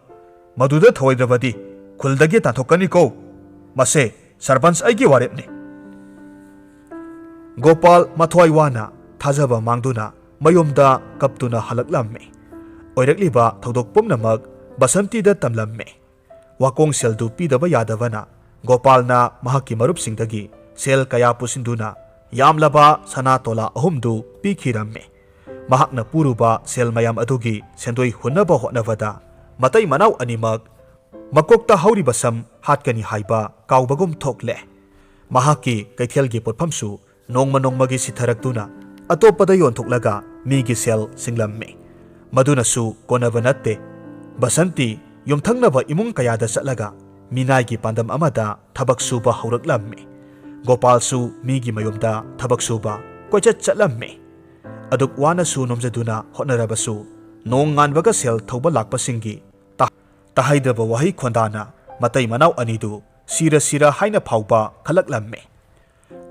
ꯃꯗꯨꯗ ꯊꯧꯑꯣꯏꯗ꯭ꯔꯕꯗꯤ ꯈꯨꯜꯗꯒꯤ ꯇꯥꯟꯊꯣꯛꯀꯅꯤꯀꯣ꯫ ꯃꯁꯦ ꯁꯔꯄꯟꯆ ꯑꯩꯒꯤ ꯋꯥꯔꯦꯞꯅꯤ꯫" ꯒꯣꯄꯥꯜ ꯃꯊ꯭ꯋꯥꯏ ꯋꯥꯅ ꯊꯥꯖꯕ ꯃꯥꯡꯗꯨꯅ ꯃꯌꯨꯝꯗ ꯀꯞꯇꯨꯅ ꯍꯜꯂꯛꯂꯝꯃꯤ꯫ ꯑꯣꯏꯔꯛꯂꯤꯕ ꯊꯧꯗꯣꯛ ꯄꯨꯝꯅꯃꯛ ꯕꯁꯟꯇꯤꯗ ꯇꯝꯂꯝꯃꯤ꯫ ꯋꯥꯀꯣꯡ ꯁꯦꯜꯗꯨ ꯄꯤꯗꯕ ꯌꯥꯗꯕꯅ ꯒꯣꯄꯥꯜꯅ ꯃꯍꯥꯛꯀꯤ ꯃꯔꯨꯞꯁꯤꯡꯗꯒꯤ ꯁꯦꯜ ꯀꯌꯥ ꯄꯨꯁꯤꯟꯗꯨꯅ ꯌꯥꯝꯂꯕ ꯁꯅꯥ ꯇꯣꯂꯥ ꯑꯍꯨꯝꯗꯨ ꯄꯤꯈꯤꯔꯝꯃꯤ꯫ ꯃꯍꯥꯛꯅ ꯄꯨꯔꯨꯕ ꯁꯦꯜ ꯃꯌꯥꯝ ꯑꯗꯨꯒꯤ ꯁꯦꯟꯗꯣꯏ ꯍꯨꯟꯅꯕ ꯍꯣꯠꯅꯕꯗ ꯃꯇꯩ ꯃꯅꯥꯎ ꯑꯅꯤꯃꯛ ꯃꯀꯣꯛꯇ ꯍꯧꯔꯤꯕ ꯁꯝ ꯍꯥꯠꯀꯅꯤ ꯍꯥꯏꯕ ꯀꯥꯎꯕꯒꯨꯝ ꯊꯣꯛꯂꯦ꯫ ꯃꯍꯥꯛꯀꯤ ꯀꯩꯊꯦꯜꯒꯤ ꯄꯣꯠꯐꯝꯁꯨ ꯅꯣꯡꯃ ꯅꯣꯡꯃꯒꯤ ꯁꯤꯊꯔꯛꯇꯨꯅ ꯑꯇꯣꯞꯄꯗ ꯌꯣꯟꯊꯣꯛꯂꯒ ꯃꯤꯒꯤ ꯁꯦꯜ ꯁꯤꯡꯂꯝꯃꯤ꯫ ꯃꯗꯨꯅꯁꯨ ꯀꯣꯟꯅꯕ ꯅꯠꯇꯦ꯫ ꯕꯁꯟꯇꯤ ꯌꯨꯝꯊꯪꯅꯕ ꯏꯃꯨꯡ ꯀꯌꯥꯗ ꯆꯠꯂꯒ ꯃꯤꯅꯥꯏꯒꯤ ꯄꯥꯟꯗꯝ ꯑꯃꯗ ꯊꯕꯛ ꯁꯨꯕ ꯍꯧꯔꯛꯂꯝꯃꯤ꯫ ꯒꯣꯄꯥꯜꯁꯨ ꯃꯤꯒꯤ ꯃꯌꯨꯝꯗ ꯊꯕꯛ ꯁꯨꯕ ꯀꯣꯏꯆꯠ ꯆꯠꯂꯝꯃꯤ꯫ ꯑꯗꯨꯛ ꯋꯥꯅꯁꯨ ꯅꯣꯝꯖꯗꯨꯅ ꯍꯣꯠꯅꯔꯕꯁꯨ, ꯅꯣꯡ ꯉꯥꯟꯕꯒ ꯁꯦꯜ ꯊꯧꯕ ꯂꯥꯛꯄꯁꯤꯡꯒꯤ ꯇꯥ-, ꯇꯥꯍꯩꯗꯕ ꯋꯥꯍꯩ ꯈꯣꯟꯗꯥꯅ ꯃꯇꯩ ꯃꯅꯥꯎ ꯑꯅꯤꯗꯨ ꯁꯤꯔ ꯁꯤꯔ ꯍꯥꯏꯅ ꯐꯥꯎꯕ ꯈꯜꯂꯛꯂꯝꯃꯤ꯫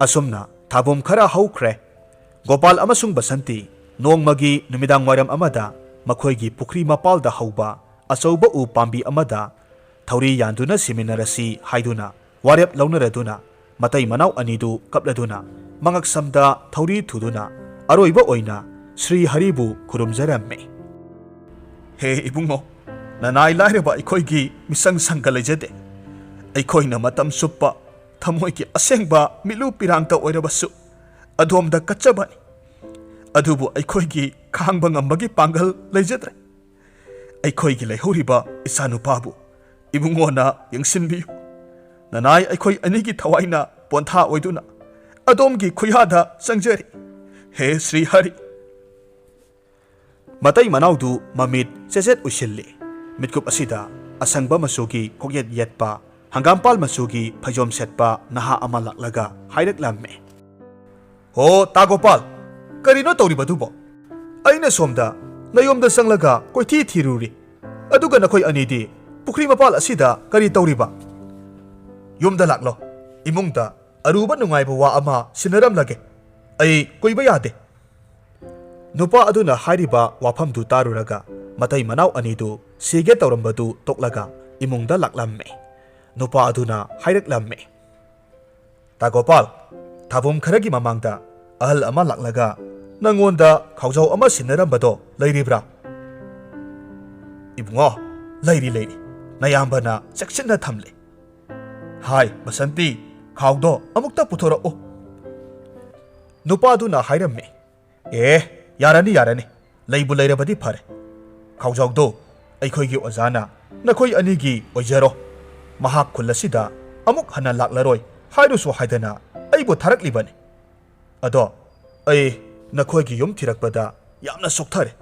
ꯑꯁꯨꯝꯅ ꯊꯥꯕꯨꯝ ꯈꯔ ꯍꯧꯈ꯭ꯔꯦ꯫ ꯒꯣꯄꯥꯜ ꯑꯃꯁꯨꯡ ꯕꯁꯟꯇꯤ ꯅꯣꯡꯃꯒꯤ ꯅꯨꯃꯤꯗꯥꯡ ꯋꯥꯏꯔꯝ ꯑꯃꯗ ꯃꯈꯣꯏꯒꯤ ꯄꯨꯈ꯭ꯔꯤ ꯃꯄꯥꯜꯗ ꯍꯧꯕ ꯑꯆꯧꯕ ꯎ ꯄꯥꯝꯕꯤ ꯑꯃꯗ ꯊꯧꯔꯤ ꯌꯥꯟꯗꯨꯅ ꯁꯤꯃꯤꯟꯅꯔꯁꯤ ꯍꯥꯏꯗꯨꯅ ꯋꯥꯔꯦꯞ ꯂꯧꯅꯔꯗꯨꯅ, ꯃꯇꯩ ꯃꯅꯥꯎ ꯑꯅꯤꯗꯨ ꯀꯞꯂꯗꯨꯅ, ꯃꯉꯛꯁꯝꯗ ꯊꯧꯔꯤ ꯊꯨꯗꯨꯅ, ꯑꯔꯣꯏꯕ ꯑꯣꯏꯅ ꯁ꯭ꯔꯤ ꯍꯔꯤꯕꯨ ꯈꯨꯔꯨꯝꯖꯔꯝꯃꯤ꯫ "ꯍꯦ ꯏꯕꯨꯡꯉꯣ, ꯅꯅꯥꯏ ꯂꯥꯏꯔꯕ ꯑꯩꯈꯣꯏꯒꯤ ꯃꯤꯁꯪ ꯁꯪꯒ ꯂꯩꯖꯗꯦ꯫ ꯑꯩꯈꯣꯏꯅ ꯃꯇꯝ ꯆꯨꯞꯄ ꯊꯃꯣꯏꯒꯤ ꯑꯁꯦꯡꯕ ꯃꯤꯠꯂꯨ ꯄꯤꯔꯥꯡꯇ ꯑꯣꯏꯔꯕꯁꯨ ꯑꯗꯣꯝꯗ ꯀꯠꯆꯕꯅꯤ꯫ ꯑꯗꯨꯕꯨ ꯑꯩꯈꯣꯏꯒꯤ ꯈꯥꯡꯕ ꯉꯝꯕꯒꯤ ꯄꯥꯡꯒꯜ ꯂꯩꯖꯗ꯭ꯔꯦ꯫ ꯑꯩꯈꯣꯏꯒꯤ ꯂꯩꯍꯧꯔꯤꯕ ꯏꯆꯥꯅꯨꯄꯥꯕꯨ ꯏꯕꯨꯡꯉꯣꯅ ꯌꯦꯡꯁꯤꯟꯕꯤꯌꯨ꯫ ꯅꯅꯥꯏ ꯑꯩꯈꯣꯏ ꯑꯅꯤꯒꯤ ꯊꯋꯥꯏꯅ ꯄꯣꯟꯊꯥ ꯑꯣꯏꯗꯨꯅ ꯑꯗꯣꯝꯒꯤ ꯈꯨꯌꯥꯗ ꯆꯪꯖꯔꯤ꯫ ꯍꯦ ꯁ꯭ꯔꯤ ꯍꯔꯤ!" ꯃꯇꯩ ꯃꯅꯥꯎꯗꯨ ꯃꯃꯤꯠ ꯆꯦꯆꯦꯠ ꯎꯏꯁꯤꯜꯂꯤ꯫ ꯃꯤꯠꯀꯨꯞ ꯑꯁꯤꯗ ꯑꯁꯪꯕ ꯃꯆꯨꯒꯤ ꯀꯣꯛꯌꯦꯠ ꯌꯦꯠꯄ, ꯍꯪꯒꯥꯝꯄꯥꯜ ꯃꯆꯨꯒꯤ ꯐꯩꯖꯣꯝ ꯁꯦꯠꯄ ꯅꯍꯥ ꯑꯃ ꯂꯥꯛꯂꯒ ꯍꯥꯏꯔꯛꯂꯝꯃꯤ꯫ "ꯍꯣ, ꯇꯥ ꯒꯣꯄꯥꯜ, ꯀꯔꯤꯅꯣ ꯇꯧꯔꯤꯕꯗꯨꯕꯣ? ꯑꯩꯅ ꯁꯣꯝꯗ ꯅꯌꯨꯝꯗ ꯆꯪꯂꯒ ꯀꯣꯏꯊꯤ ꯊꯤꯔꯨꯔꯤ, ꯑꯗꯨꯒ ꯅꯈꯣꯏ ꯑꯅꯤꯗꯤ ꯄꯨꯈ꯭ꯔꯤ ꯃꯄꯥꯜ ꯑꯁꯤꯗ ꯀꯔꯤ ꯇꯧꯔꯤꯕ? ꯌꯨꯝꯗ ꯂꯥꯛꯂꯣ, ꯏꯃꯨꯡꯗ ꯑꯔꯨꯕ ꯅꯨꯡꯉꯥꯏꯕ ꯋꯥ ꯑꯃ ꯁꯤꯟꯅꯔꯝꯂꯒꯦ꯫ ꯑꯩ ꯀꯨꯏꯕ ꯌꯥꯗꯦ꯫" ꯅꯨꯄꯥ ꯑꯗꯨꯅ ꯍꯥꯏꯔꯤꯕ ꯋꯥꯐꯝꯗꯨ ꯇꯥꯔꯨꯔꯒ ꯃꯇꯩ ꯃꯅꯥꯎ ꯑꯅꯤꯗꯨ ꯁꯤꯒꯦ ꯇꯧꯔꯝꯕꯗꯨ ꯇꯣꯛꯂꯒ ꯏꯃꯨꯡꯗ ꯂꯥꯛꯂꯝꯃꯤ꯫ ꯅꯨꯄꯥ ꯑꯗꯨꯅ ꯍꯥꯏꯔꯛꯂꯝꯃꯤ, "ꯇꯥ ꯒꯣꯄꯥꯜ, ꯊꯥꯕꯨꯝ ꯈꯔꯒꯤ ꯃꯃꯥꯡꯗ ꯑꯍꯜ ꯑꯃ ꯂꯥꯛꯂꯒ ꯅꯪꯉꯣꯟꯗ ꯈꯥꯎꯖꯥꯎ ꯑꯃ ꯁꯤꯟꯅꯔꯝꯕꯗꯣ ꯂꯩꯔꯤꯕ꯭ꯔꯥ?" "ꯏꯕꯨꯡꯉꯣ, ꯂꯩꯔꯤ, ꯂꯩꯔꯤ꯫ ꯅꯌꯥꯝꯕꯅ ꯆꯦꯛꯁꯤꯟꯅ ꯊꯝꯂꯤ꯫ ꯍꯥꯏ, ꯕꯁꯟꯇꯤ, ꯈꯥꯎꯗꯣ ꯑꯃꯨꯛꯇ ꯄꯨꯊꯣꯔꯛꯎ꯫" ꯅꯨꯄꯥꯗꯨꯅ ꯍꯥꯏꯔꯝꯃꯤ, "ꯑꯦ, ꯌꯥꯔꯅꯤ, ꯌꯥꯔꯅꯤ꯫ ꯂꯩꯕꯨ ꯂꯩꯔꯕꯗꯤ ꯐꯔꯦ꯫ ꯈꯥꯎꯖꯥꯎꯗꯣ ꯑꯩꯈꯣꯏꯒꯤ ꯑꯣꯖꯥꯅ ꯅꯈꯣꯏ ꯑꯅꯤꯒꯤ ꯑꯣꯏꯖꯔꯣ꯫ ꯃꯍꯥꯛ ꯈꯨꯜ ꯑꯁꯤꯗ ꯑꯃꯨꯛ ꯍꯟꯅ ꯂꯥꯛꯂꯔꯣꯏ ꯍꯥꯏꯔꯨꯁꯨ ꯍꯥꯏꯗꯅ ꯑꯩꯕꯨ ꯊꯥꯔꯛꯂꯤꯕꯅꯤ꯫ ꯑꯗꯣ ꯑꯩ ꯅꯈꯣꯏꯒꯤ ꯌꯨꯝ ꯊꯤꯔꯛꯄꯗ ꯌꯥꯝꯅ ꯆꯣꯛꯊꯔꯦ꯫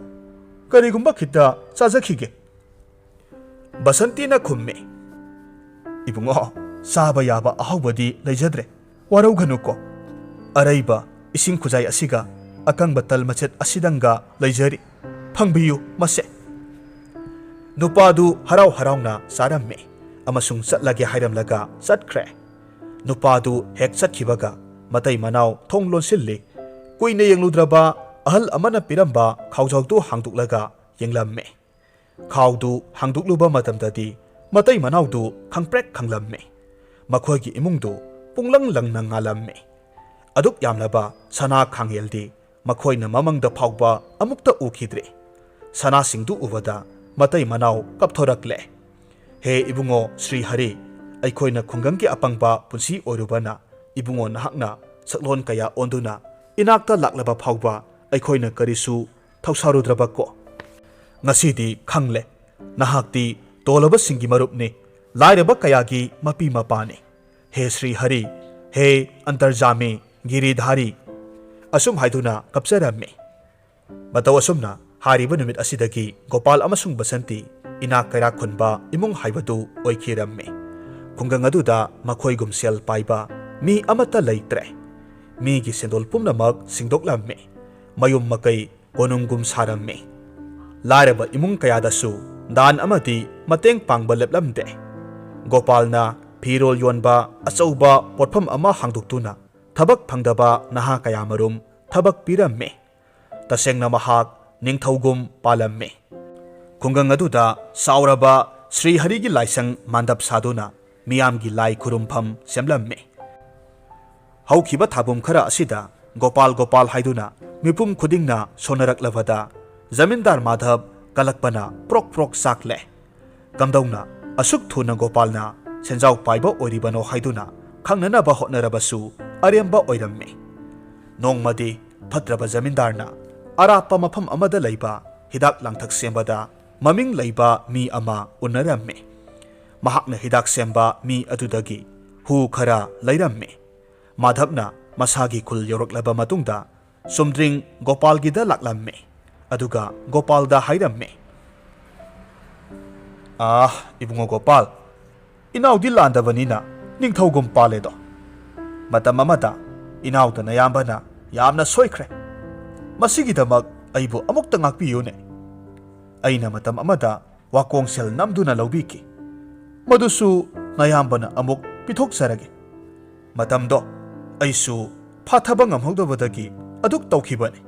ꯀꯔꯤꯒꯨꯝꯕ ꯈꯤꯇ ꯆꯥꯖꯈꯤꯒꯦ꯫" ꯕꯁꯟꯇꯤꯅ ꯈꯨꯝꯃꯤ, "ꯏꯕꯨꯡꯉꯣ, ꯆꯥꯕ ꯌꯥꯕ ꯑꯍꯥꯎꯕꯗꯤ ꯂꯩꯖꯗ꯭ꯔꯦ, ꯋꯥꯔꯧꯒꯅꯨꯀꯣ꯫ ꯑꯔꯩꯕ ꯏꯁꯤꯡ ꯈꯨꯖꯥꯏ ꯑꯁꯤꯒ ꯑꯀꯪꯕ ꯇꯜ ꯃꯆꯦꯠ ꯑꯁꯤꯗꯪꯒ ꯂꯩꯖꯔꯤ, ꯐꯪꯕꯤꯌꯨ ꯃꯁꯦ꯫" ꯅꯨꯄꯥꯗꯨ ꯍꯔꯥꯎ ꯍꯔꯥꯎꯅ ꯆꯥꯔꯝꯃꯤ ꯑꯃꯁꯨꯡ ꯆꯠꯂꯒꯦ ꯍꯥꯏꯔꯝꯂꯒ ꯆꯠꯈ꯭ꯔꯦ꯫ ꯅꯨꯄꯥꯗꯨ ꯍꯦꯛ ꯆꯠꯈꯤꯕꯒ ꯃꯇꯩ ꯃꯅꯥꯎ ꯊꯣꯡ ꯂꯣꯟꯁꯤꯜꯂꯤ꯫ ꯀꯨꯏꯅ ꯌꯦꯡꯂꯨꯗ꯭ꯔꯕ ꯑꯍꯜ ꯑꯃꯅ ꯄꯤꯔꯝꯕ ꯈꯥꯎꯖꯥꯎꯗꯨ ꯍꯥꯡꯗꯣꯛꯂꯒ ꯌꯦꯡꯂꯝꯃꯤ꯫ ꯈꯥꯎꯗꯨ ꯍꯥꯡꯗꯣꯛꯂꯨꯕ ꯃꯇꯝꯗꯗꯤ ꯃꯇꯩ ꯃꯅꯥꯎꯗꯨ ꯈꯪꯄ꯭ꯔꯦꯛ ꯈꯪꯂꯝꯃꯤ꯫ ꯃꯈꯣꯏꯒꯤ ꯏꯃꯨꯡꯗꯨ ꯄꯨꯡꯂꯪ ꯂꯪꯅ ꯉꯥꯜꯂꯝꯃꯤ꯫ ꯑꯗꯨꯛ ꯌꯥꯝꯂꯕ ꯁꯅꯥ ꯈꯥꯡꯉꯦꯜꯗꯤ ꯃꯈꯣꯏꯅ ꯃꯃꯪꯗ ꯐꯥꯎꯕ ꯑꯃꯨꯛꯇ ꯎꯈꯤꯗ꯭ꯔꯤ꯫ ꯁꯅꯥꯁꯤꯡꯗꯨ ꯎꯕꯗ ꯃꯇꯩ ꯃꯅꯥꯎ ꯀꯞꯊꯣꯔꯛꯂꯦ꯫ "ꯍꯦ ꯏꯕꯨꯡꯉꯣ ꯁ꯭ꯔꯤ ꯍꯔꯤ, ꯑꯩꯈꯣꯏꯅ ꯈꯨꯡꯒꯪꯒꯤ ꯑꯄꯪꯕ ꯄꯨꯟꯁꯤ ꯑꯣꯏꯔꯨꯕꯅ ꯏꯕꯨꯡꯉꯣ ꯅꯍꯥꯛꯅ ꯁꯛꯂꯣꯟ ꯀꯌꯥ ꯑꯣꯟꯗꯨꯅ ꯏꯅꯥꯛꯇ ꯂꯥꯛꯂꯕ ꯐꯥꯎꯕ ꯑꯩꯈꯣꯏꯅ ꯀꯔꯤꯁꯨ ꯊꯧꯁꯥꯔꯨꯗ꯭ꯔꯕꯀꯣ꯫ ꯉꯁꯤꯗꯤ ꯈꯪꯂꯦ, ꯅꯍꯥꯛꯇꯤ ꯇꯣꯜꯂꯕꯁꯤꯡꯒꯤ ꯃꯔꯨꯞꯅꯤ, ꯂꯥꯏꯔꯕ ꯀꯌꯥꯒꯤ ꯃꯄꯤ ꯃꯄꯥꯅꯤ꯫ ꯍꯦ ꯁ꯭ꯔꯤ ꯍꯔꯤ, ꯍꯦ ꯑꯟꯇꯔꯖꯥꯃꯤ ꯒꯤꯔꯤꯙꯥꯔꯤ꯫" ꯑꯁꯨꯝ ꯍꯥꯏꯗꯨꯅ ꯀꯞꯆꯔꯝꯃꯤ꯫ ꯃꯇꯧ ꯑꯁꯨꯝꯅ ꯍꯥꯏꯔꯤꯕ ꯅꯨꯃꯤꯠ ꯑꯁꯤꯗꯒꯤ ꯒꯣꯄꯥꯜ ꯑꯃꯁꯨꯡ ꯕꯁꯟꯇꯤ ꯏꯅꯥꯛ ꯀꯩꯔꯥꯛ ꯈꯨꯟꯕ ꯏꯃꯨꯡ ꯍꯥꯏꯕꯗꯨ ꯑꯣꯏꯈꯤꯔꯝꯃꯤ꯫ ꯈꯨꯡꯒꯪ ꯑꯗꯨꯗ ꯃꯈꯣꯏꯒꯨꯝ ꯁꯦꯜ ꯄꯥꯏꯕ ꯃꯤ ꯑꯃꯠꯇ ꯂꯩꯇ꯭ꯔꯦ꯫ ꯃꯤꯒꯤ ꯁꯦꯟꯗꯣꯜ ꯄꯨꯝꯅꯃꯛ ꯁꯤꯡꯗꯣꯛꯂꯝꯃꯤ꯫ ꯃꯌꯨꯝ ꯃꯀꯩ ꯀꯣꯅꯨꯡꯒꯨꯝ ꯁꯥꯔꯝꯃꯤ꯫ ꯂꯥꯏꯔꯕ ꯏꯃꯨꯡ ꯀꯌꯥꯗꯁꯨ ꯗꯥꯟ ꯑꯃꯗꯤ ꯃꯇꯦꯡ ꯄꯥꯡꯕ ꯂꯦꯞꯂꯝꯗꯦ꯫ ꯒꯣꯄꯥꯜꯅ ꯐꯤꯔꯣꯜ ꯌꯣꯟꯕ ꯑꯆꯧꯕ ꯄꯣꯠꯐꯝ ꯑꯃ ꯍꯥꯡꯗꯣꯛꯇꯨꯅ ꯊꯕꯛ ꯐꯪꯗꯕ ꯅꯍꯥ ꯀꯌꯥꯃꯔꯨꯝ ꯊꯕꯛ ꯄꯤꯔꯝꯃꯤ꯫ ꯇꯁꯦꯡꯅ ꯃꯍꯥꯛ ꯅꯤꯡꯊꯧꯒꯨꯝ ꯄꯥꯜꯂꯝꯃꯤ꯫ ꯈꯨꯡꯒꯪ ꯑꯗꯨꯗ ꯆꯥꯎꯔꯕ ꯁ꯭ꯔꯤ ꯍꯔꯤꯒꯤ ꯂꯥꯏꯁꯪ ꯃꯥꯟꯗꯞ ꯁꯥꯗꯨꯅ ꯃꯤꯌꯥꯝꯒꯤ ꯂꯥꯏ ꯈꯨꯔꯨꯝꯐꯝ ꯁꯦꯝꯂꯝꯃꯤ꯫ ꯍꯧꯈꯤꯕ ꯊꯥꯕꯨꯝ ꯈꯔ ꯑꯁꯤꯗ ꯒꯣꯄꯥꯜ ꯒꯣꯄꯥꯜ ꯍꯥꯏꯗꯨꯅ ꯃꯤꯄꯨꯝ ꯈꯨꯗꯤꯡꯅ ꯁꯣꯟꯅꯔꯛꯂꯕꯗ ꯖꯃꯤꯟꯗꯥꯔ ꯃꯥꯙꯕ ꯀꯂꯛꯄꯅ ꯄ꯭ꯔꯣꯛ ꯄ꯭ꯔꯣꯛ ꯆꯥꯛꯂꯦ꯫ ꯀꯝꯗꯧꯅ ꯑꯁꯨꯛ ꯊꯨꯅ ꯒꯣꯄꯥꯜꯅ ꯁꯦꯟꯖꯥꯎ ꯄꯥꯏꯕ ꯑꯣꯏꯔꯤꯕꯅꯣ ꯍꯥꯏꯗꯨꯅ ꯈꯪꯅꯅꯕ ꯍꯣꯠꯅꯔꯕꯁꯨ ꯑꯔꯦꯝꯕ ꯑꯣꯏꯔꯝꯃꯤ꯫ ꯅꯣꯡꯃꯗꯤ ꯐꯠꯇ꯭ꯔꯕ ꯖꯃꯤꯟꯗꯥꯔꯅ ꯑꯔꯥꯞꯄ ꯃꯐꯝ ꯑꯃꯗ ꯂꯩꯕ ꯍꯤꯗꯥꯛ ꯂꯥꯡꯊꯛ ꯁꯦꯝꯕꯗ ꯃꯃꯤꯡ ꯂꯩꯕ ꯃꯤ ꯑꯃ ꯎꯅꯔꯝꯃꯤ꯫ ꯃꯍꯥꯛꯅ ꯍꯤꯗꯥꯛ ꯁꯦꯝꯕ ꯃꯤ ꯑꯗꯨꯗꯒꯤ ꯍꯨ ꯈꯔ ꯂꯩꯔꯝꯃꯤ꯫ ꯃꯥꯙꯕꯅ ꯃꯁꯥꯒꯤ ꯈꯨꯜ ꯌꯧꯔꯛꯂꯕ ꯃꯇꯨꯡꯗ ꯆꯨꯝꯗ꯭ꯔꯤꯡ ꯒꯣꯄꯥꯜꯒꯤꯗ ꯂꯥꯛꯂꯝꯃꯤ꯫ ꯑꯗꯨꯒ ꯒꯣꯄꯥꯜꯗ ꯍꯥꯏꯔꯝꯃꯤ, ꯑꯥ, ꯏꯕꯨꯡꯉꯣ ꯒꯣꯄꯥꯜ, ꯏꯅꯥꯎꯗꯤ ꯂꯥꯟꯗꯕꯅꯤꯅ ꯅꯤꯡꯊꯧꯒꯨꯝ ꯄꯥꯜꯂꯦꯗꯣ꯫ ꯃꯇꯝ ꯑꯃꯗ ꯏꯅꯥꯎꯗ ꯅꯌꯥꯝꯕꯅ ꯌꯥꯝꯅ ꯁꯣꯏꯈ꯭ꯔꯦ꯫ ꯃꯁꯤꯒꯤꯗꯃꯛ ꯑꯩꯕꯨ ꯑꯃꯨꯛꯇ ꯉꯥꯛꯄꯤꯌꯨꯅꯦ꯫ ꯑꯩꯅ ꯃꯇꯝ ꯑꯃꯗ ꯋꯥꯀꯣꯡꯁꯦꯜ ꯅꯝꯗꯨꯅ ꯂꯧꯕꯤꯈꯤ꯫ ꯃꯗꯨꯁꯨ ꯅꯌꯥꯝꯕꯅ ꯑꯃꯨꯛ ꯄꯤꯊꯣꯛꯆꯔꯒꯦ꯫ ꯃꯇꯝꯗꯣ ꯑꯩꯁꯨ ꯐꯥꯊꯕ ꯉꯝꯍꯧꯗꯕꯗꯒꯤ ꯑꯗꯨꯛ ꯇꯧꯈꯤꯕꯅꯤ꯫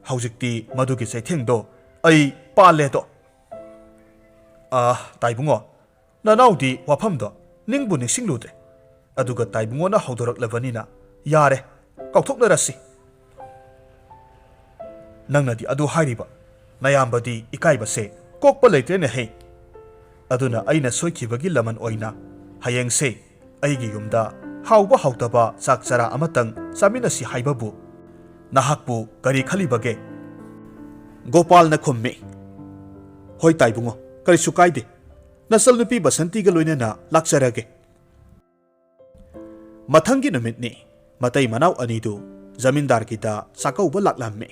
ꯍꯧꯖꯤꯛꯇꯤ ꯃꯗꯨꯒꯤ ꯆꯩꯊꯦꯡꯗꯣ ꯑꯩ ꯄꯥꯜꯂꯦꯗꯣ꯫ ꯑꯥ, ꯇꯥꯏꯕꯨꯡꯉꯣ, ꯅꯅꯥꯎꯗꯤ ꯋꯥꯐꯝꯗꯣ ꯅꯤꯡꯕꯨ ꯅꯤꯡꯁꯤꯡꯂꯨꯗ꯭ꯔꯦ꯫ ꯑꯗꯨꯒ ꯇꯥꯏꯕꯨꯡꯉꯣꯅ ꯍꯧꯗꯣꯔꯛꯂꯕꯅꯤꯅ ꯌꯥꯔꯦ, ꯀꯥꯎꯊꯣꯛꯅꯔꯁꯤ꯫ ꯅꯪꯅꯗꯤ ꯑꯗꯨ ꯍꯥꯏꯔꯤꯕ, ꯅꯌꯥꯝꯕꯗꯤ ꯏꯀꯥꯏꯕꯁꯦ ꯀꯣꯛꯄ ꯂꯩꯇ꯭ꯔꯦꯅꯦꯍꯦ꯫ ꯑꯗꯨꯅ ꯑꯩꯅ ꯁꯣꯏꯈꯤꯕꯒꯤ ꯂꯃꯟ ꯑꯣꯏꯅ ꯍꯌꯦꯡꯁꯦ ꯑꯩꯒꯤ ꯌꯨꯝꯗ ꯍꯥꯎꯕ ꯍꯥꯎꯇꯕ ꯆꯥꯛ ꯆꯔꯥ ꯑꯃꯇꯪ ꯆꯥꯃꯤꯟꯅꯁꯤ ꯍꯥꯏꯕꯕꯨ ꯅꯍꯥꯛꯄꯨ ꯀꯔꯤ ꯈꯜꯂꯤꯕꯒꯦ? ꯒꯣꯄꯥꯜꯅ ꯈꯨꯝꯃꯤ, "ꯍꯣꯏ ꯇꯥꯏꯕꯨꯡꯉꯣ, ꯀꯔꯤꯁꯨ ꯀꯥꯏꯗꯦ꯫ ꯅꯆꯜꯅꯨꯄꯤ ꯕꯁꯟꯇꯤꯒ ꯂꯣꯏꯅꯅ ꯂꯥꯛꯆꯔꯒꯦ"꯫ ꯃꯊꯪꯒꯤ ꯅꯨꯃꯤꯠꯅꯤ꯫ ꯃꯇꯩ ꯃꯅꯥꯎ ꯑꯅꯤꯗꯨ ꯖꯃꯤꯟꯗꯥꯔꯒꯤꯗ ꯆꯥꯛꯀꯧꯕ ꯂꯥꯛꯂꯝꯃꯤ꯫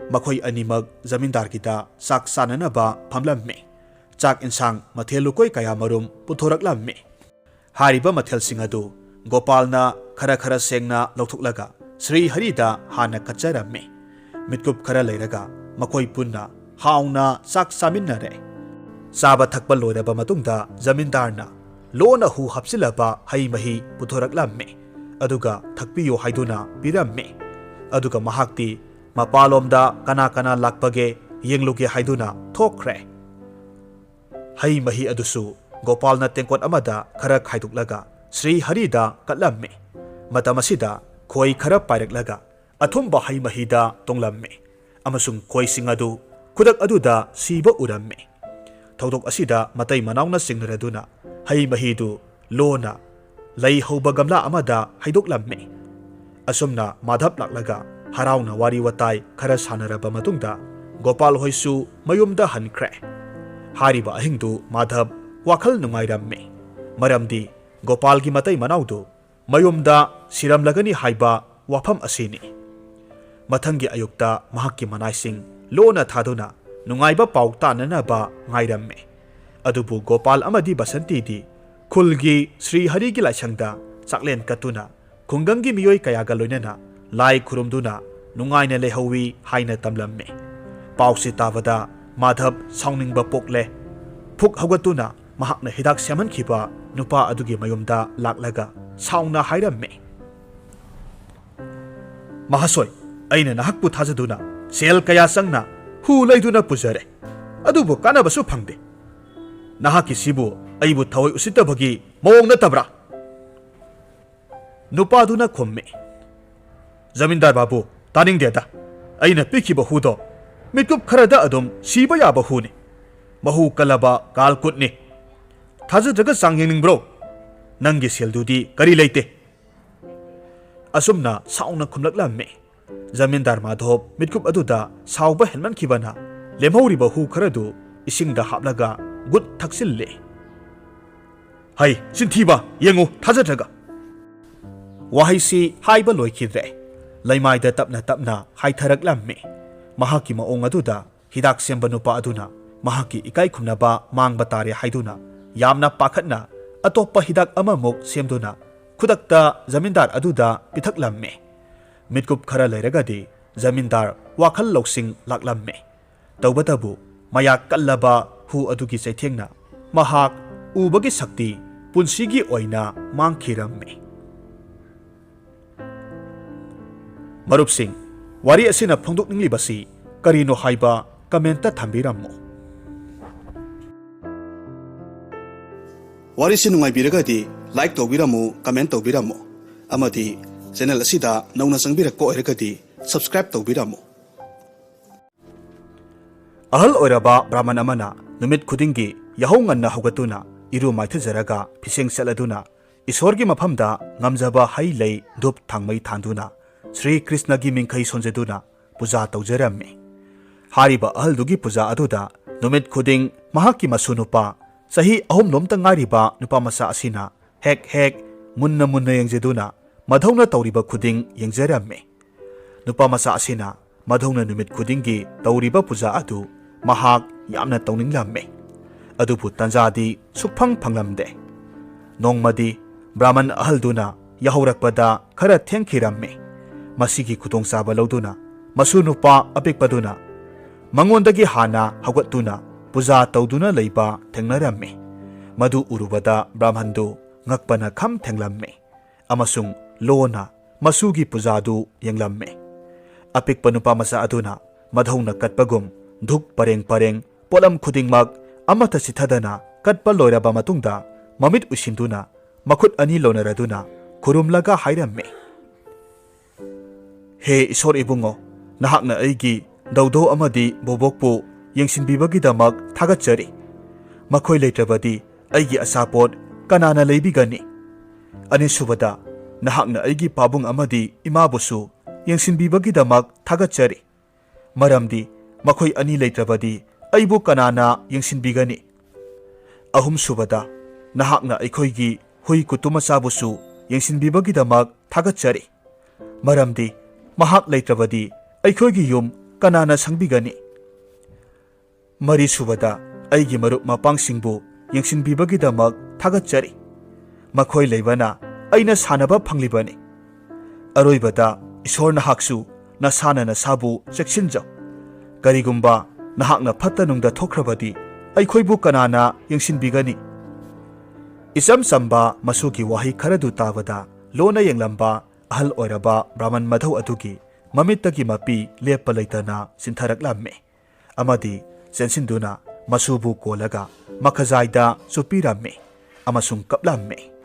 ꯃꯈꯣꯏ ꯑꯅꯤꯃꯛ ꯖꯃꯤꯟꯗꯥꯔꯒꯤꯗ ꯆꯥꯛ ꯆꯥꯅꯅꯕ ꯐꯝꯂꯝꯃꯤ꯫ ꯆꯥꯛ ꯏꯟꯁꯥꯡ ꯃꯊꯦꯜ ꯂꯨꯀꯣꯏ ꯀꯌꯥꯃꯔꯨꯝ ꯄꯨꯊꯣꯔꯛꯂꯝꯃꯤ꯫ ꯍꯥꯏꯔꯤꯕ ꯃꯊꯦꯜꯁꯤꯡ ꯑꯗꯨ ꯒꯣꯄꯥꯜꯅ ꯈꯔ ꯈꯔ ꯁꯦꯡꯅ ꯂꯧꯊꯣꯛꯂꯒ ꯁ꯭ꯔꯤ ꯍꯔꯤꯗ ꯍꯥꯟꯅ ꯀꯠꯆꯔꯝꯃꯤ꯫ ꯃꯤꯠꯀꯨꯞ ꯈꯔ ꯂꯩꯔꯒ ꯃꯈꯣꯏ ꯄꯨꯟꯅ ꯍꯥꯎꯅ ꯆꯥꯛ ꯆꯥꯃꯤꯟꯅꯔꯦ꯫ ꯆꯥꯕ ꯊꯛꯄ ꯂꯣꯏꯔꯕ ꯃꯇꯨꯡꯗ ꯖꯃꯤꯟꯗꯥꯔꯅ ꯂꯣꯟꯅ ꯍꯨ ꯍꯥꯞꯆꯤꯜꯂꯕ ꯍꯩ ꯃꯍꯤ ꯄꯨꯊꯣꯔꯛꯂꯝꯃꯤ꯫ ꯑꯗꯨꯒ ꯊꯛꯄꯤꯌꯨ ꯍꯥꯏꯗꯨꯅ ꯄꯤꯔꯝꯃꯤ꯫ ꯑꯗꯨꯒ ꯃꯍꯥꯛꯇꯤ ꯃꯄꯥꯂꯣꯝꯗ ꯀꯅꯥ ꯀꯅꯥ ꯂꯥꯛꯄꯒꯦ ꯌꯦꯡꯂꯨꯒꯦ ꯍꯥꯏꯗꯨꯅ ꯊꯣꯛꯈ꯭ꯔꯦ꯫ ꯍꯩ ꯃꯍꯤ ꯑꯗꯨꯁꯨ ꯒꯣꯄꯥꯜꯅ ꯇꯦꯡꯀꯣꯠ ꯑꯃꯗ ꯈꯔ ꯈꯥꯏꯗꯣꯛꯂꯒ ꯁ꯭ꯔꯤ ꯍꯔꯤꯗ ꯀꯠꯂꯝꯃꯤ꯫ ꯃꯇꯝ ꯑꯁꯤꯗ ꯈꯣꯏ ꯈꯔ ꯄꯥꯏꯔꯛꯂꯒ ꯑꯊꯨꯝꯕ ꯍꯩ ꯃꯍꯤꯗ ꯇꯣꯡꯂꯝꯃꯤ ꯑꯃꯁꯨꯡ ꯈꯣꯏꯁꯤꯡ ꯑꯗꯨ ꯈꯨꯗꯛ ꯑꯗꯨꯗ ꯁꯤꯕ ꯎꯔꯝꯃꯤ꯫ ꯊꯧꯗꯣꯛ ꯑꯁꯤꯗ ꯃꯇꯩ ꯃꯅꯥꯎꯅ ꯆꯤꯡꯅꯔꯗꯨꯅ ꯍꯩ ꯃꯍꯤꯗꯨ ꯂꯣꯟꯅ ꯂꯩ ꯍꯧꯕ ꯒꯝꯂꯥ ꯑꯃꯗ ꯍꯩꯗꯣꯛꯂꯝꯃꯤ꯫ ꯑꯁꯨꯝꯅ ꯃꯥꯙꯕ ꯂꯥꯛꯂꯒ ꯍꯔꯥꯎꯅ ꯋꯥꯔꯤ ꯋꯥꯇꯥꯏ ꯈꯔ ꯁꯥꯟꯅꯔꯕ ꯃꯇꯨꯡꯗ ꯒꯣꯄꯥꯜ ꯍꯣꯏꯁꯨ ꯃꯌꯨꯝꯗ ꯍꯟꯈ꯭ꯔꯦ꯫ ꯍꯥꯏꯔꯤꯕ ꯑꯍꯤꯡꯗꯨ ꯃꯥꯙꯕ ꯋꯥꯈꯜ ꯅꯨꯡꯉꯥꯏꯔꯝꯃꯤ, ꯃꯔꯝꯗꯤ ꯒꯣꯄꯥꯜꯒꯤ ꯃꯇꯩ ꯃꯅꯥꯎꯗꯨ ꯃꯌꯨꯝꯗ ꯁꯤꯔꯝꯂꯒꯅꯤ ꯍꯥꯏꯕ ꯋꯥꯐꯝ ꯑꯁꯤꯅꯤ꯫ ꯃꯊꯪꯒꯤ ꯑꯌꯨꯛꯇ ꯃꯍꯥꯛꯀꯤ ꯃꯅꯥꯏꯁꯤꯡ ꯂꯣꯟꯅ ꯊꯥꯗꯨꯅ ꯅꯨꯡꯉꯥꯏꯕ ꯄꯥꯎ ꯇꯥꯅꯅꯕ ꯉꯥꯏꯔꯝꯃꯤ꯫ ꯑꯗꯨꯕꯨ ꯒꯣꯄꯥꯜ ꯑꯃꯗꯤ ꯕꯁꯟꯇꯤꯗꯤ ꯈꯨꯜꯒꯤ ꯁ꯭ꯔꯤ ꯍꯔꯤꯒꯤ ꯂꯥꯏꯁꯪꯗ ꯆꯥꯛꯂꯦꯟ ꯀꯠꯇꯨꯅ ꯈꯨꯡꯒꯪꯒꯤ ꯃꯤꯑꯣꯏ ꯀꯌꯥꯒ ꯂꯣꯏꯅꯅ ꯂꯥꯏ ꯈꯨꯔꯨꯝꯗꯨꯅ ꯅꯨꯡꯉꯥꯏꯅ ꯂꯩꯍꯧꯋꯤ ꯍꯥꯏꯅ ꯇꯝꯂꯝꯃꯤ꯫ ꯄꯥꯎꯁꯤ ꯇꯥꯕꯗ ꯃꯥꯙꯕ ꯁꯥꯎꯅꯤꯡꯕ ꯄꯣꯛꯂꯦ꯫ ꯐꯨꯛ ꯍꯧꯒꯠꯇꯨꯅ ꯃꯍꯥꯛꯅ ꯍꯤꯗꯥꯛ ꯁꯦꯝꯍꯟꯈꯤꯕ ꯅꯨꯄꯥ ꯑꯗꯨꯒꯤ ꯃꯌꯨꯝꯗ ꯂꯥꯛꯂꯒ ꯁꯥꯎꯅ ꯍꯥꯏꯔꯝꯃꯤ, "ꯃꯍꯥꯁꯣꯏ, ꯑꯩꯅ ꯅꯍꯥꯛꯄꯨ ꯊꯥꯖꯗꯨꯅ ꯁꯦꯜ ꯀꯌꯥ ꯆꯪꯅ ꯍꯨ ꯂꯩꯗꯨꯅ ꯄꯨꯖꯔꯦ, ꯑꯗꯨꯕꯨ ꯀꯥꯟꯅꯕꯁꯨ ꯐꯪꯗꯦ꯫ ꯅꯍꯥꯛꯀꯤꯁꯤꯕꯨ ꯑꯩꯕꯨ ꯊꯑꯣꯏ ꯎꯁꯤꯠꯇꯕꯒꯤ ꯃꯑꯣꯡ ꯅꯠꯇꯕ꯭ꯔꯥ?" ꯅꯨꯄꯥꯗꯨꯅ ꯈꯨꯝꯃꯤ, "ꯖꯃꯤꯟꯗꯥꯔ ꯕꯥꯕꯨ, ꯇꯥꯅꯤꯡꯗꯦꯗ꯫ ꯑꯩꯅ ꯄꯤꯈꯤꯕ ꯍꯨꯗꯣ ꯃꯤꯠꯀꯨꯞ ꯈꯔꯗ ꯑꯗꯨꯝ ꯁꯤꯕ ꯌꯥꯕ ꯍꯨꯅꯤ꯫ ꯃꯍꯨ ꯀꯜꯂꯕ ꯀꯥꯜ ꯀꯨꯠꯅꯤ꯫ ꯊꯥꯖꯗ꯭ꯔꯒ ꯆꯥꯡ ꯌꯦꯡꯅꯤꯡꯕ꯭ꯔꯣ? ꯅꯪꯒꯤ ꯁꯦꯜꯗꯨꯗꯤ ꯀꯔꯤ ꯂꯩꯇꯦ?" ꯑꯁꯨꯝꯅ ꯁꯥꯎꯅ ꯈꯨꯝꯂꯛꯂꯝꯃꯤ꯫ ꯖꯃꯤꯟꯗꯥꯔ ꯃꯥꯙꯣꯞ ꯃꯤꯠꯀꯨꯞ ꯑꯗꯨꯗ ꯁꯥꯎꯕ ꯍꯦꯟꯃꯟꯈꯤꯕꯅ ꯂꯦꯝꯍꯧꯔꯤꯕ ꯍꯨ ꯈꯔꯗꯨ ꯏꯁꯤꯡꯗ ꯍꯥꯞꯂꯒ ꯒꯨꯠ ꯊꯛꯆꯤꯜꯂꯦ꯫ "ꯍꯩ, ꯆꯤꯟꯊꯤꯕ, ꯌꯦꯡꯉꯨ, ꯊꯥꯖꯗ꯭ꯔꯒ!" ꯋꯥꯍꯩꯁꯤ ꯍꯥꯏꯕ ꯂꯣꯏꯈꯤꯗ꯭ꯔꯦ꯫ ꯂꯩꯃꯥꯏꯗ ꯇꯞꯅ ꯇꯞꯅ ꯍꯥꯏꯊꯔꯛꯂꯝꯃꯤ꯫ ꯃꯍꯥꯛꯀꯤ ꯃꯑꯣꯡ ꯑꯗꯨꯗ ꯍꯤꯗꯥꯛ ꯁꯦꯝꯕ ꯅꯨꯄꯥ ꯑꯗꯨꯅ ꯃꯍꯥꯛꯀꯤ ꯏꯀꯥꯏ ꯈꯨꯝꯅꯕ ꯃꯥꯡꯕ ꯇꯥꯔꯦ ꯍꯥꯏꯗꯨꯅ ꯌꯥꯝꯅ ꯄꯥꯈꯠꯅ ꯑꯇꯣꯞꯄ ꯍꯤꯗꯥꯛ ꯑꯃꯃꯨꯛ ꯁꯦꯝꯗꯨꯅ ꯈꯨꯗꯛꯇ ꯖꯃꯤꯟꯗꯥꯔ ꯑꯗꯨꯗ ꯄꯤꯊꯛꯂꯝꯃꯤ꯫ ꯃꯤꯠꯀꯨꯞ ꯈꯔ ꯂꯩꯔꯒꯗꯤ ꯖꯃꯤꯟꯗꯥꯔ ꯋꯥꯈꯜ ꯂꯧꯁꯤꯡ ꯂꯥꯛꯂꯝꯃꯤ꯫ ꯇꯧꯕꯇꯕꯨ ꯃꯌꯥ ꯀꯜꯂꯕ ꯍꯨ ꯑꯗꯨꯒꯤ ꯆꯩꯊꯦꯡꯅ ꯃꯍꯥꯛ ꯎꯕꯒꯤ ꯁꯛꯇꯤ ꯄꯨꯟꯁꯤꯒꯤ ꯑꯣꯏꯅ ꯃꯥꯡꯈꯤꯔꯝꯃꯤ꯫ ꯃꯔꯨꯞꯁꯤꯡ, ꯋꯥꯔꯤ ꯑꯁꯤꯅ ꯐꯣꯡꯗꯣꯛꯅꯤꯡꯂꯤꯕꯁꯤ ꯀꯔꯤꯅꯣ ꯍꯥꯏꯕ ꯀꯃꯦꯟꯇ ꯊꯝꯕꯤꯔꯝꯃꯨ꯫ ꯋꯥꯔꯤꯁꯤ ꯅꯨꯡꯉꯥꯏꯕꯤꯔꯒꯗꯤ ꯂꯥꯏꯛ ꯇꯧꯕꯤꯔꯝꯃꯨ, ꯀꯃꯦꯟ ꯇꯧꯕꯤꯔꯝꯃꯨ, ꯑꯃꯗꯤ ꯆꯦꯅꯦꯜ ꯑꯁꯤꯗ ꯅꯧꯅ ꯆꯪꯕꯤꯔꯛꯄ ꯑꯣꯏꯔꯒꯗꯤ ꯁꯕꯁꯀ꯭ꯔꯥꯏꯕ ꯇꯧꯕꯤꯔꯝꯃꯨ꯫ ꯑꯍꯜ ꯑꯣꯏꯔꯕ ꯕ꯭ꯔꯥꯍꯃꯟ ꯑꯃꯅ ꯅꯨꯃꯤꯠ ꯈꯨꯗꯤꯡꯒꯤ ꯌꯥꯍꯧ ꯉꯟꯅ ꯍꯧꯒꯠꯇꯨꯅ ꯏꯔꯨ ꯃꯥꯏꯊꯖꯔꯒ ꯐꯤꯁꯦꯡ ꯁꯦꯠꯂꯗꯨꯅ ꯏꯁꯣꯔꯒꯤ ꯃꯐꯝꯗ ꯉꯝꯖꯕ ꯍꯩ ꯂꯩ ꯙꯨꯞ ꯊꯥꯡꯃꯩ ꯊꯥꯟꯗꯨꯅ ꯁ꯭ꯔꯤ ꯀ꯭ꯔꯤꯁꯅꯒꯤ ꯃꯤꯡꯈꯩ ꯁꯣꯟꯖꯗꯨꯅ ꯄꯨꯖꯥ ꯇꯧꯖꯔꯝꯃꯤ꯫ ꯍꯥꯏꯔꯤꯕ ꯑꯍꯜꯗꯨꯒꯤ ꯄꯨꯖꯥ ꯑꯗꯨꯗ ꯅꯨꯃꯤꯠ ꯈꯨꯗꯤꯡ ꯃꯍꯥꯛꯀꯤ ꯃꯁꯨ ꯅꯨꯄꯥ ꯆꯍꯤ ꯑꯍꯨꯝ ꯂꯣꯝꯇ ꯉꯥꯏꯔꯤꯕ ꯅꯨꯄꯥ ꯃꯆꯥ ꯑꯁꯤꯅ ꯍꯦꯛ ꯍꯦꯛ ꯃꯨꯟꯅ ꯃꯨꯟꯅ ꯌꯦꯡꯖꯗꯨꯅ ꯃꯙꯧꯅ ꯇꯧꯔꯤꯕ ꯈꯨꯗꯤꯡ ꯌꯦꯡꯖꯔꯝꯃꯤ꯫ ꯅꯨꯄꯥ ꯃꯆꯥ ꯑꯁꯤꯅ ꯃꯙꯧꯅ ꯅꯨꯃꯤꯠ ꯈꯨꯗꯤꯡꯒꯤ ꯇꯧꯔꯤꯕ ꯄꯨꯖꯥ ꯑꯗꯨ ꯃꯍꯥꯛ ꯌꯥꯝꯅ ꯇꯧꯅꯤꯡꯂꯝꯃꯤ꯫ ꯑꯗꯨꯕꯨ ꯇꯥꯟꯖꯥꯗꯤ ꯁꯨꯛꯐꯪ ꯐꯪꯂꯝꯗꯦ꯫ ꯅꯣꯡꯃꯗꯤ ꯕ꯭ꯔꯥꯍꯃꯟ ꯑꯍꯜꯗꯨꯅ ꯌꯥꯍꯧꯔꯛꯄꯗ ꯈꯔ ꯊꯦꯡꯈꯤꯔꯝꯃꯤ꯫ ꯃꯁꯤꯒꯤ ꯈꯨꯗꯣꯡꯆꯥꯕ ꯂꯧꯗꯨꯅ ꯃꯁꯨ ꯅꯨꯄꯥ ꯑꯄꯤꯛꯄꯗꯨꯅ ꯃꯉꯣꯟꯗꯒꯤ ꯍꯥꯟꯅ ꯍꯧꯒꯠꯇꯨꯅ ꯄꯨꯖꯥ ꯇꯧꯗꯨꯅ ꯂꯩꯕ ꯊꯦꯡꯅꯔꯝꯃꯤ꯫ ꯃꯗꯨ ꯎꯔꯨꯕꯗ ꯕ꯭ꯔꯥꯍꯃꯟꯗꯨ ꯉꯛꯄꯅ ꯈꯝ ꯊꯦꯡꯂꯝꯃꯤ ꯑꯃꯁꯨꯡ ꯂꯣꯟꯅ ꯃꯁꯨꯒꯤ ꯄꯨꯖꯥꯗꯨ ꯌꯦꯡꯂꯝꯃꯤ꯫ ꯑꯄꯤꯛꯄ ꯅꯨꯄꯥ ꯃꯆꯥ ꯑꯗꯨꯅ ꯃꯙꯧꯅ ꯀꯠꯄꯒꯨꯝ ꯙꯨꯛ ꯄꯔꯦꯡ ꯄꯔꯦꯡ ꯄꯣꯠꯂꯝ ꯈꯨꯗꯤꯡꯃꯛ ꯑꯃꯠꯇ ꯆꯤꯠꯊꯗꯅ ꯀꯠꯄ ꯂꯣꯏꯔꯕ ꯃꯇꯨꯡꯗ ꯃꯃꯤꯠ ꯎꯏꯁꯤꯟꯗꯨꯅ ꯃꯈꯨꯠ ꯑꯅꯤ ꯂꯣꯟꯅꯔꯗꯨꯅ ꯈꯨꯔꯨꯝꯂꯒ ꯍꯥꯏꯔꯝꯃꯤ, "ꯍꯦ ꯏꯁꯣꯔ ꯏꯕꯨꯡꯉꯣ, ꯅꯍꯥꯛꯅ ꯑꯩꯒꯤ ꯗꯧꯗꯧ ꯑꯃꯗꯤ ꯕꯣꯕꯣꯛꯄꯨ ꯌꯦꯡꯁꯤꯟꯕꯤꯕꯒꯤꯗꯃꯛ ꯊꯥꯒꯠꯆꯔꯤ꯫ ꯃꯈꯣꯏ ꯂꯩꯇ꯭ꯔꯕꯗꯤ ꯑꯩꯒꯤ ꯑꯆꯥꯄꯣꯠ ꯀꯅꯥꯅ ꯂꯩꯕꯤꯒꯅꯤ? ꯑꯅꯤꯁꯨꯕꯗ, ꯅꯍꯥꯛꯅ ꯑꯩꯒꯤ ꯄꯥꯕꯨꯡ ꯑꯃꯗꯤ ꯏꯃꯥꯕꯨꯁꯨ ꯌꯦꯡꯁꯤꯟꯕꯤꯕꯒꯤꯗꯃꯛ ꯊꯥꯒꯠꯆꯔꯤ꯫ ꯃꯔꯝꯗꯤ ꯃꯈꯣꯏ ꯑꯅꯤ ꯂꯩꯇ꯭ꯔꯕꯗꯤ ꯑꯩꯕꯨ ꯀꯅꯥꯅ ꯌꯦꯡꯁꯤꯟꯕꯤꯒꯅꯤ? ꯑꯍꯨꯝꯁꯨꯕꯗ, ꯅꯍꯥꯛꯅ ꯑꯩꯈꯣꯏꯒꯤ ꯍꯨꯏ ꯀꯨꯇꯨ ꯃꯆꯥꯕꯨꯁꯨ ꯌꯦꯡꯁꯤꯟꯕꯤꯕꯒꯤꯗꯃꯛ ꯊꯥꯒꯠꯆꯔꯤ꯫ ꯃꯔꯝꯗꯤ ꯃꯍꯥꯛ ꯂꯩꯇ꯭ꯔꯕꯗꯤ ꯑꯩꯈꯣꯏꯒꯤ ꯌꯨꯝ ꯀꯅꯥꯅ ꯁꯪꯕꯤꯒꯅꯤ? ꯃꯔꯤꯁꯨꯕꯗ, ꯑꯩꯒꯤ ꯃꯔꯨꯞ ꯃꯄꯥꯡꯁꯤꯡꯕꯨ ꯌꯦꯡꯁꯤꯟꯕꯤꯕꯒꯤꯗꯃꯛ ꯊꯥꯒꯠꯆꯔꯤ꯫ ꯃꯈꯣꯏ ꯂꯩꯕꯅ ꯑꯩꯅ ꯁꯥꯟꯅꯕ ꯐꯪꯂꯤꯕꯅꯤ꯫ ꯑꯔꯣꯏꯕꯗ, ꯏꯁꯣꯔ ꯅꯍꯥꯛꯁꯨ ꯅꯁꯥꯅ ꯅꯁꯥꯕꯨ ꯆꯦꯛꯁꯤꯟꯖꯧ꯫ ꯀꯔꯤꯒꯨꯝꯕ ꯅꯍꯥꯛꯅ ꯐꯠꯇ ꯅꯨꯡꯗ ꯊꯣꯛꯈ꯭ꯔꯕꯗꯤ ꯑꯩꯈꯣꯏꯕꯨ ꯀꯅꯥꯅ ꯌꯦꯡꯁꯤꯟꯕꯤꯒꯅꯤ?" ꯏꯆꯝ ꯆꯝꯕ ꯃꯁꯨꯒꯤ ꯋꯥꯍꯩ ꯈꯔꯗꯨ ꯇꯥꯕꯗ ꯂꯣꯟꯅ ꯌꯦꯡꯂꯝꯕ ꯑꯍꯜ ꯑꯣꯏꯔꯕ ꯕ꯭ꯔꯥꯍꯃꯟ ꯃꯙꯧ ꯑꯗꯨꯒꯤ ꯃꯃꯤꯠꯇꯒꯤ ꯃꯄꯤ ꯂꯦꯞꯄ ꯂꯩꯇꯅ ꯆꯤꯟꯊꯔꯛꯂꯝꯃꯤ ꯑꯃꯗꯤ ꯆꯦꯟꯁꯤꯟꯗꯨꯅ ꯃꯁꯨꯕꯨ ꯀꯣꯜꯂꯒ ꯃꯈꯖꯥꯏꯗ ꯆꯨꯞꯄꯤꯔꯝꯃꯤ ꯑꯃꯁꯨꯡ ꯀꯞꯂꯝꯃꯤ꯫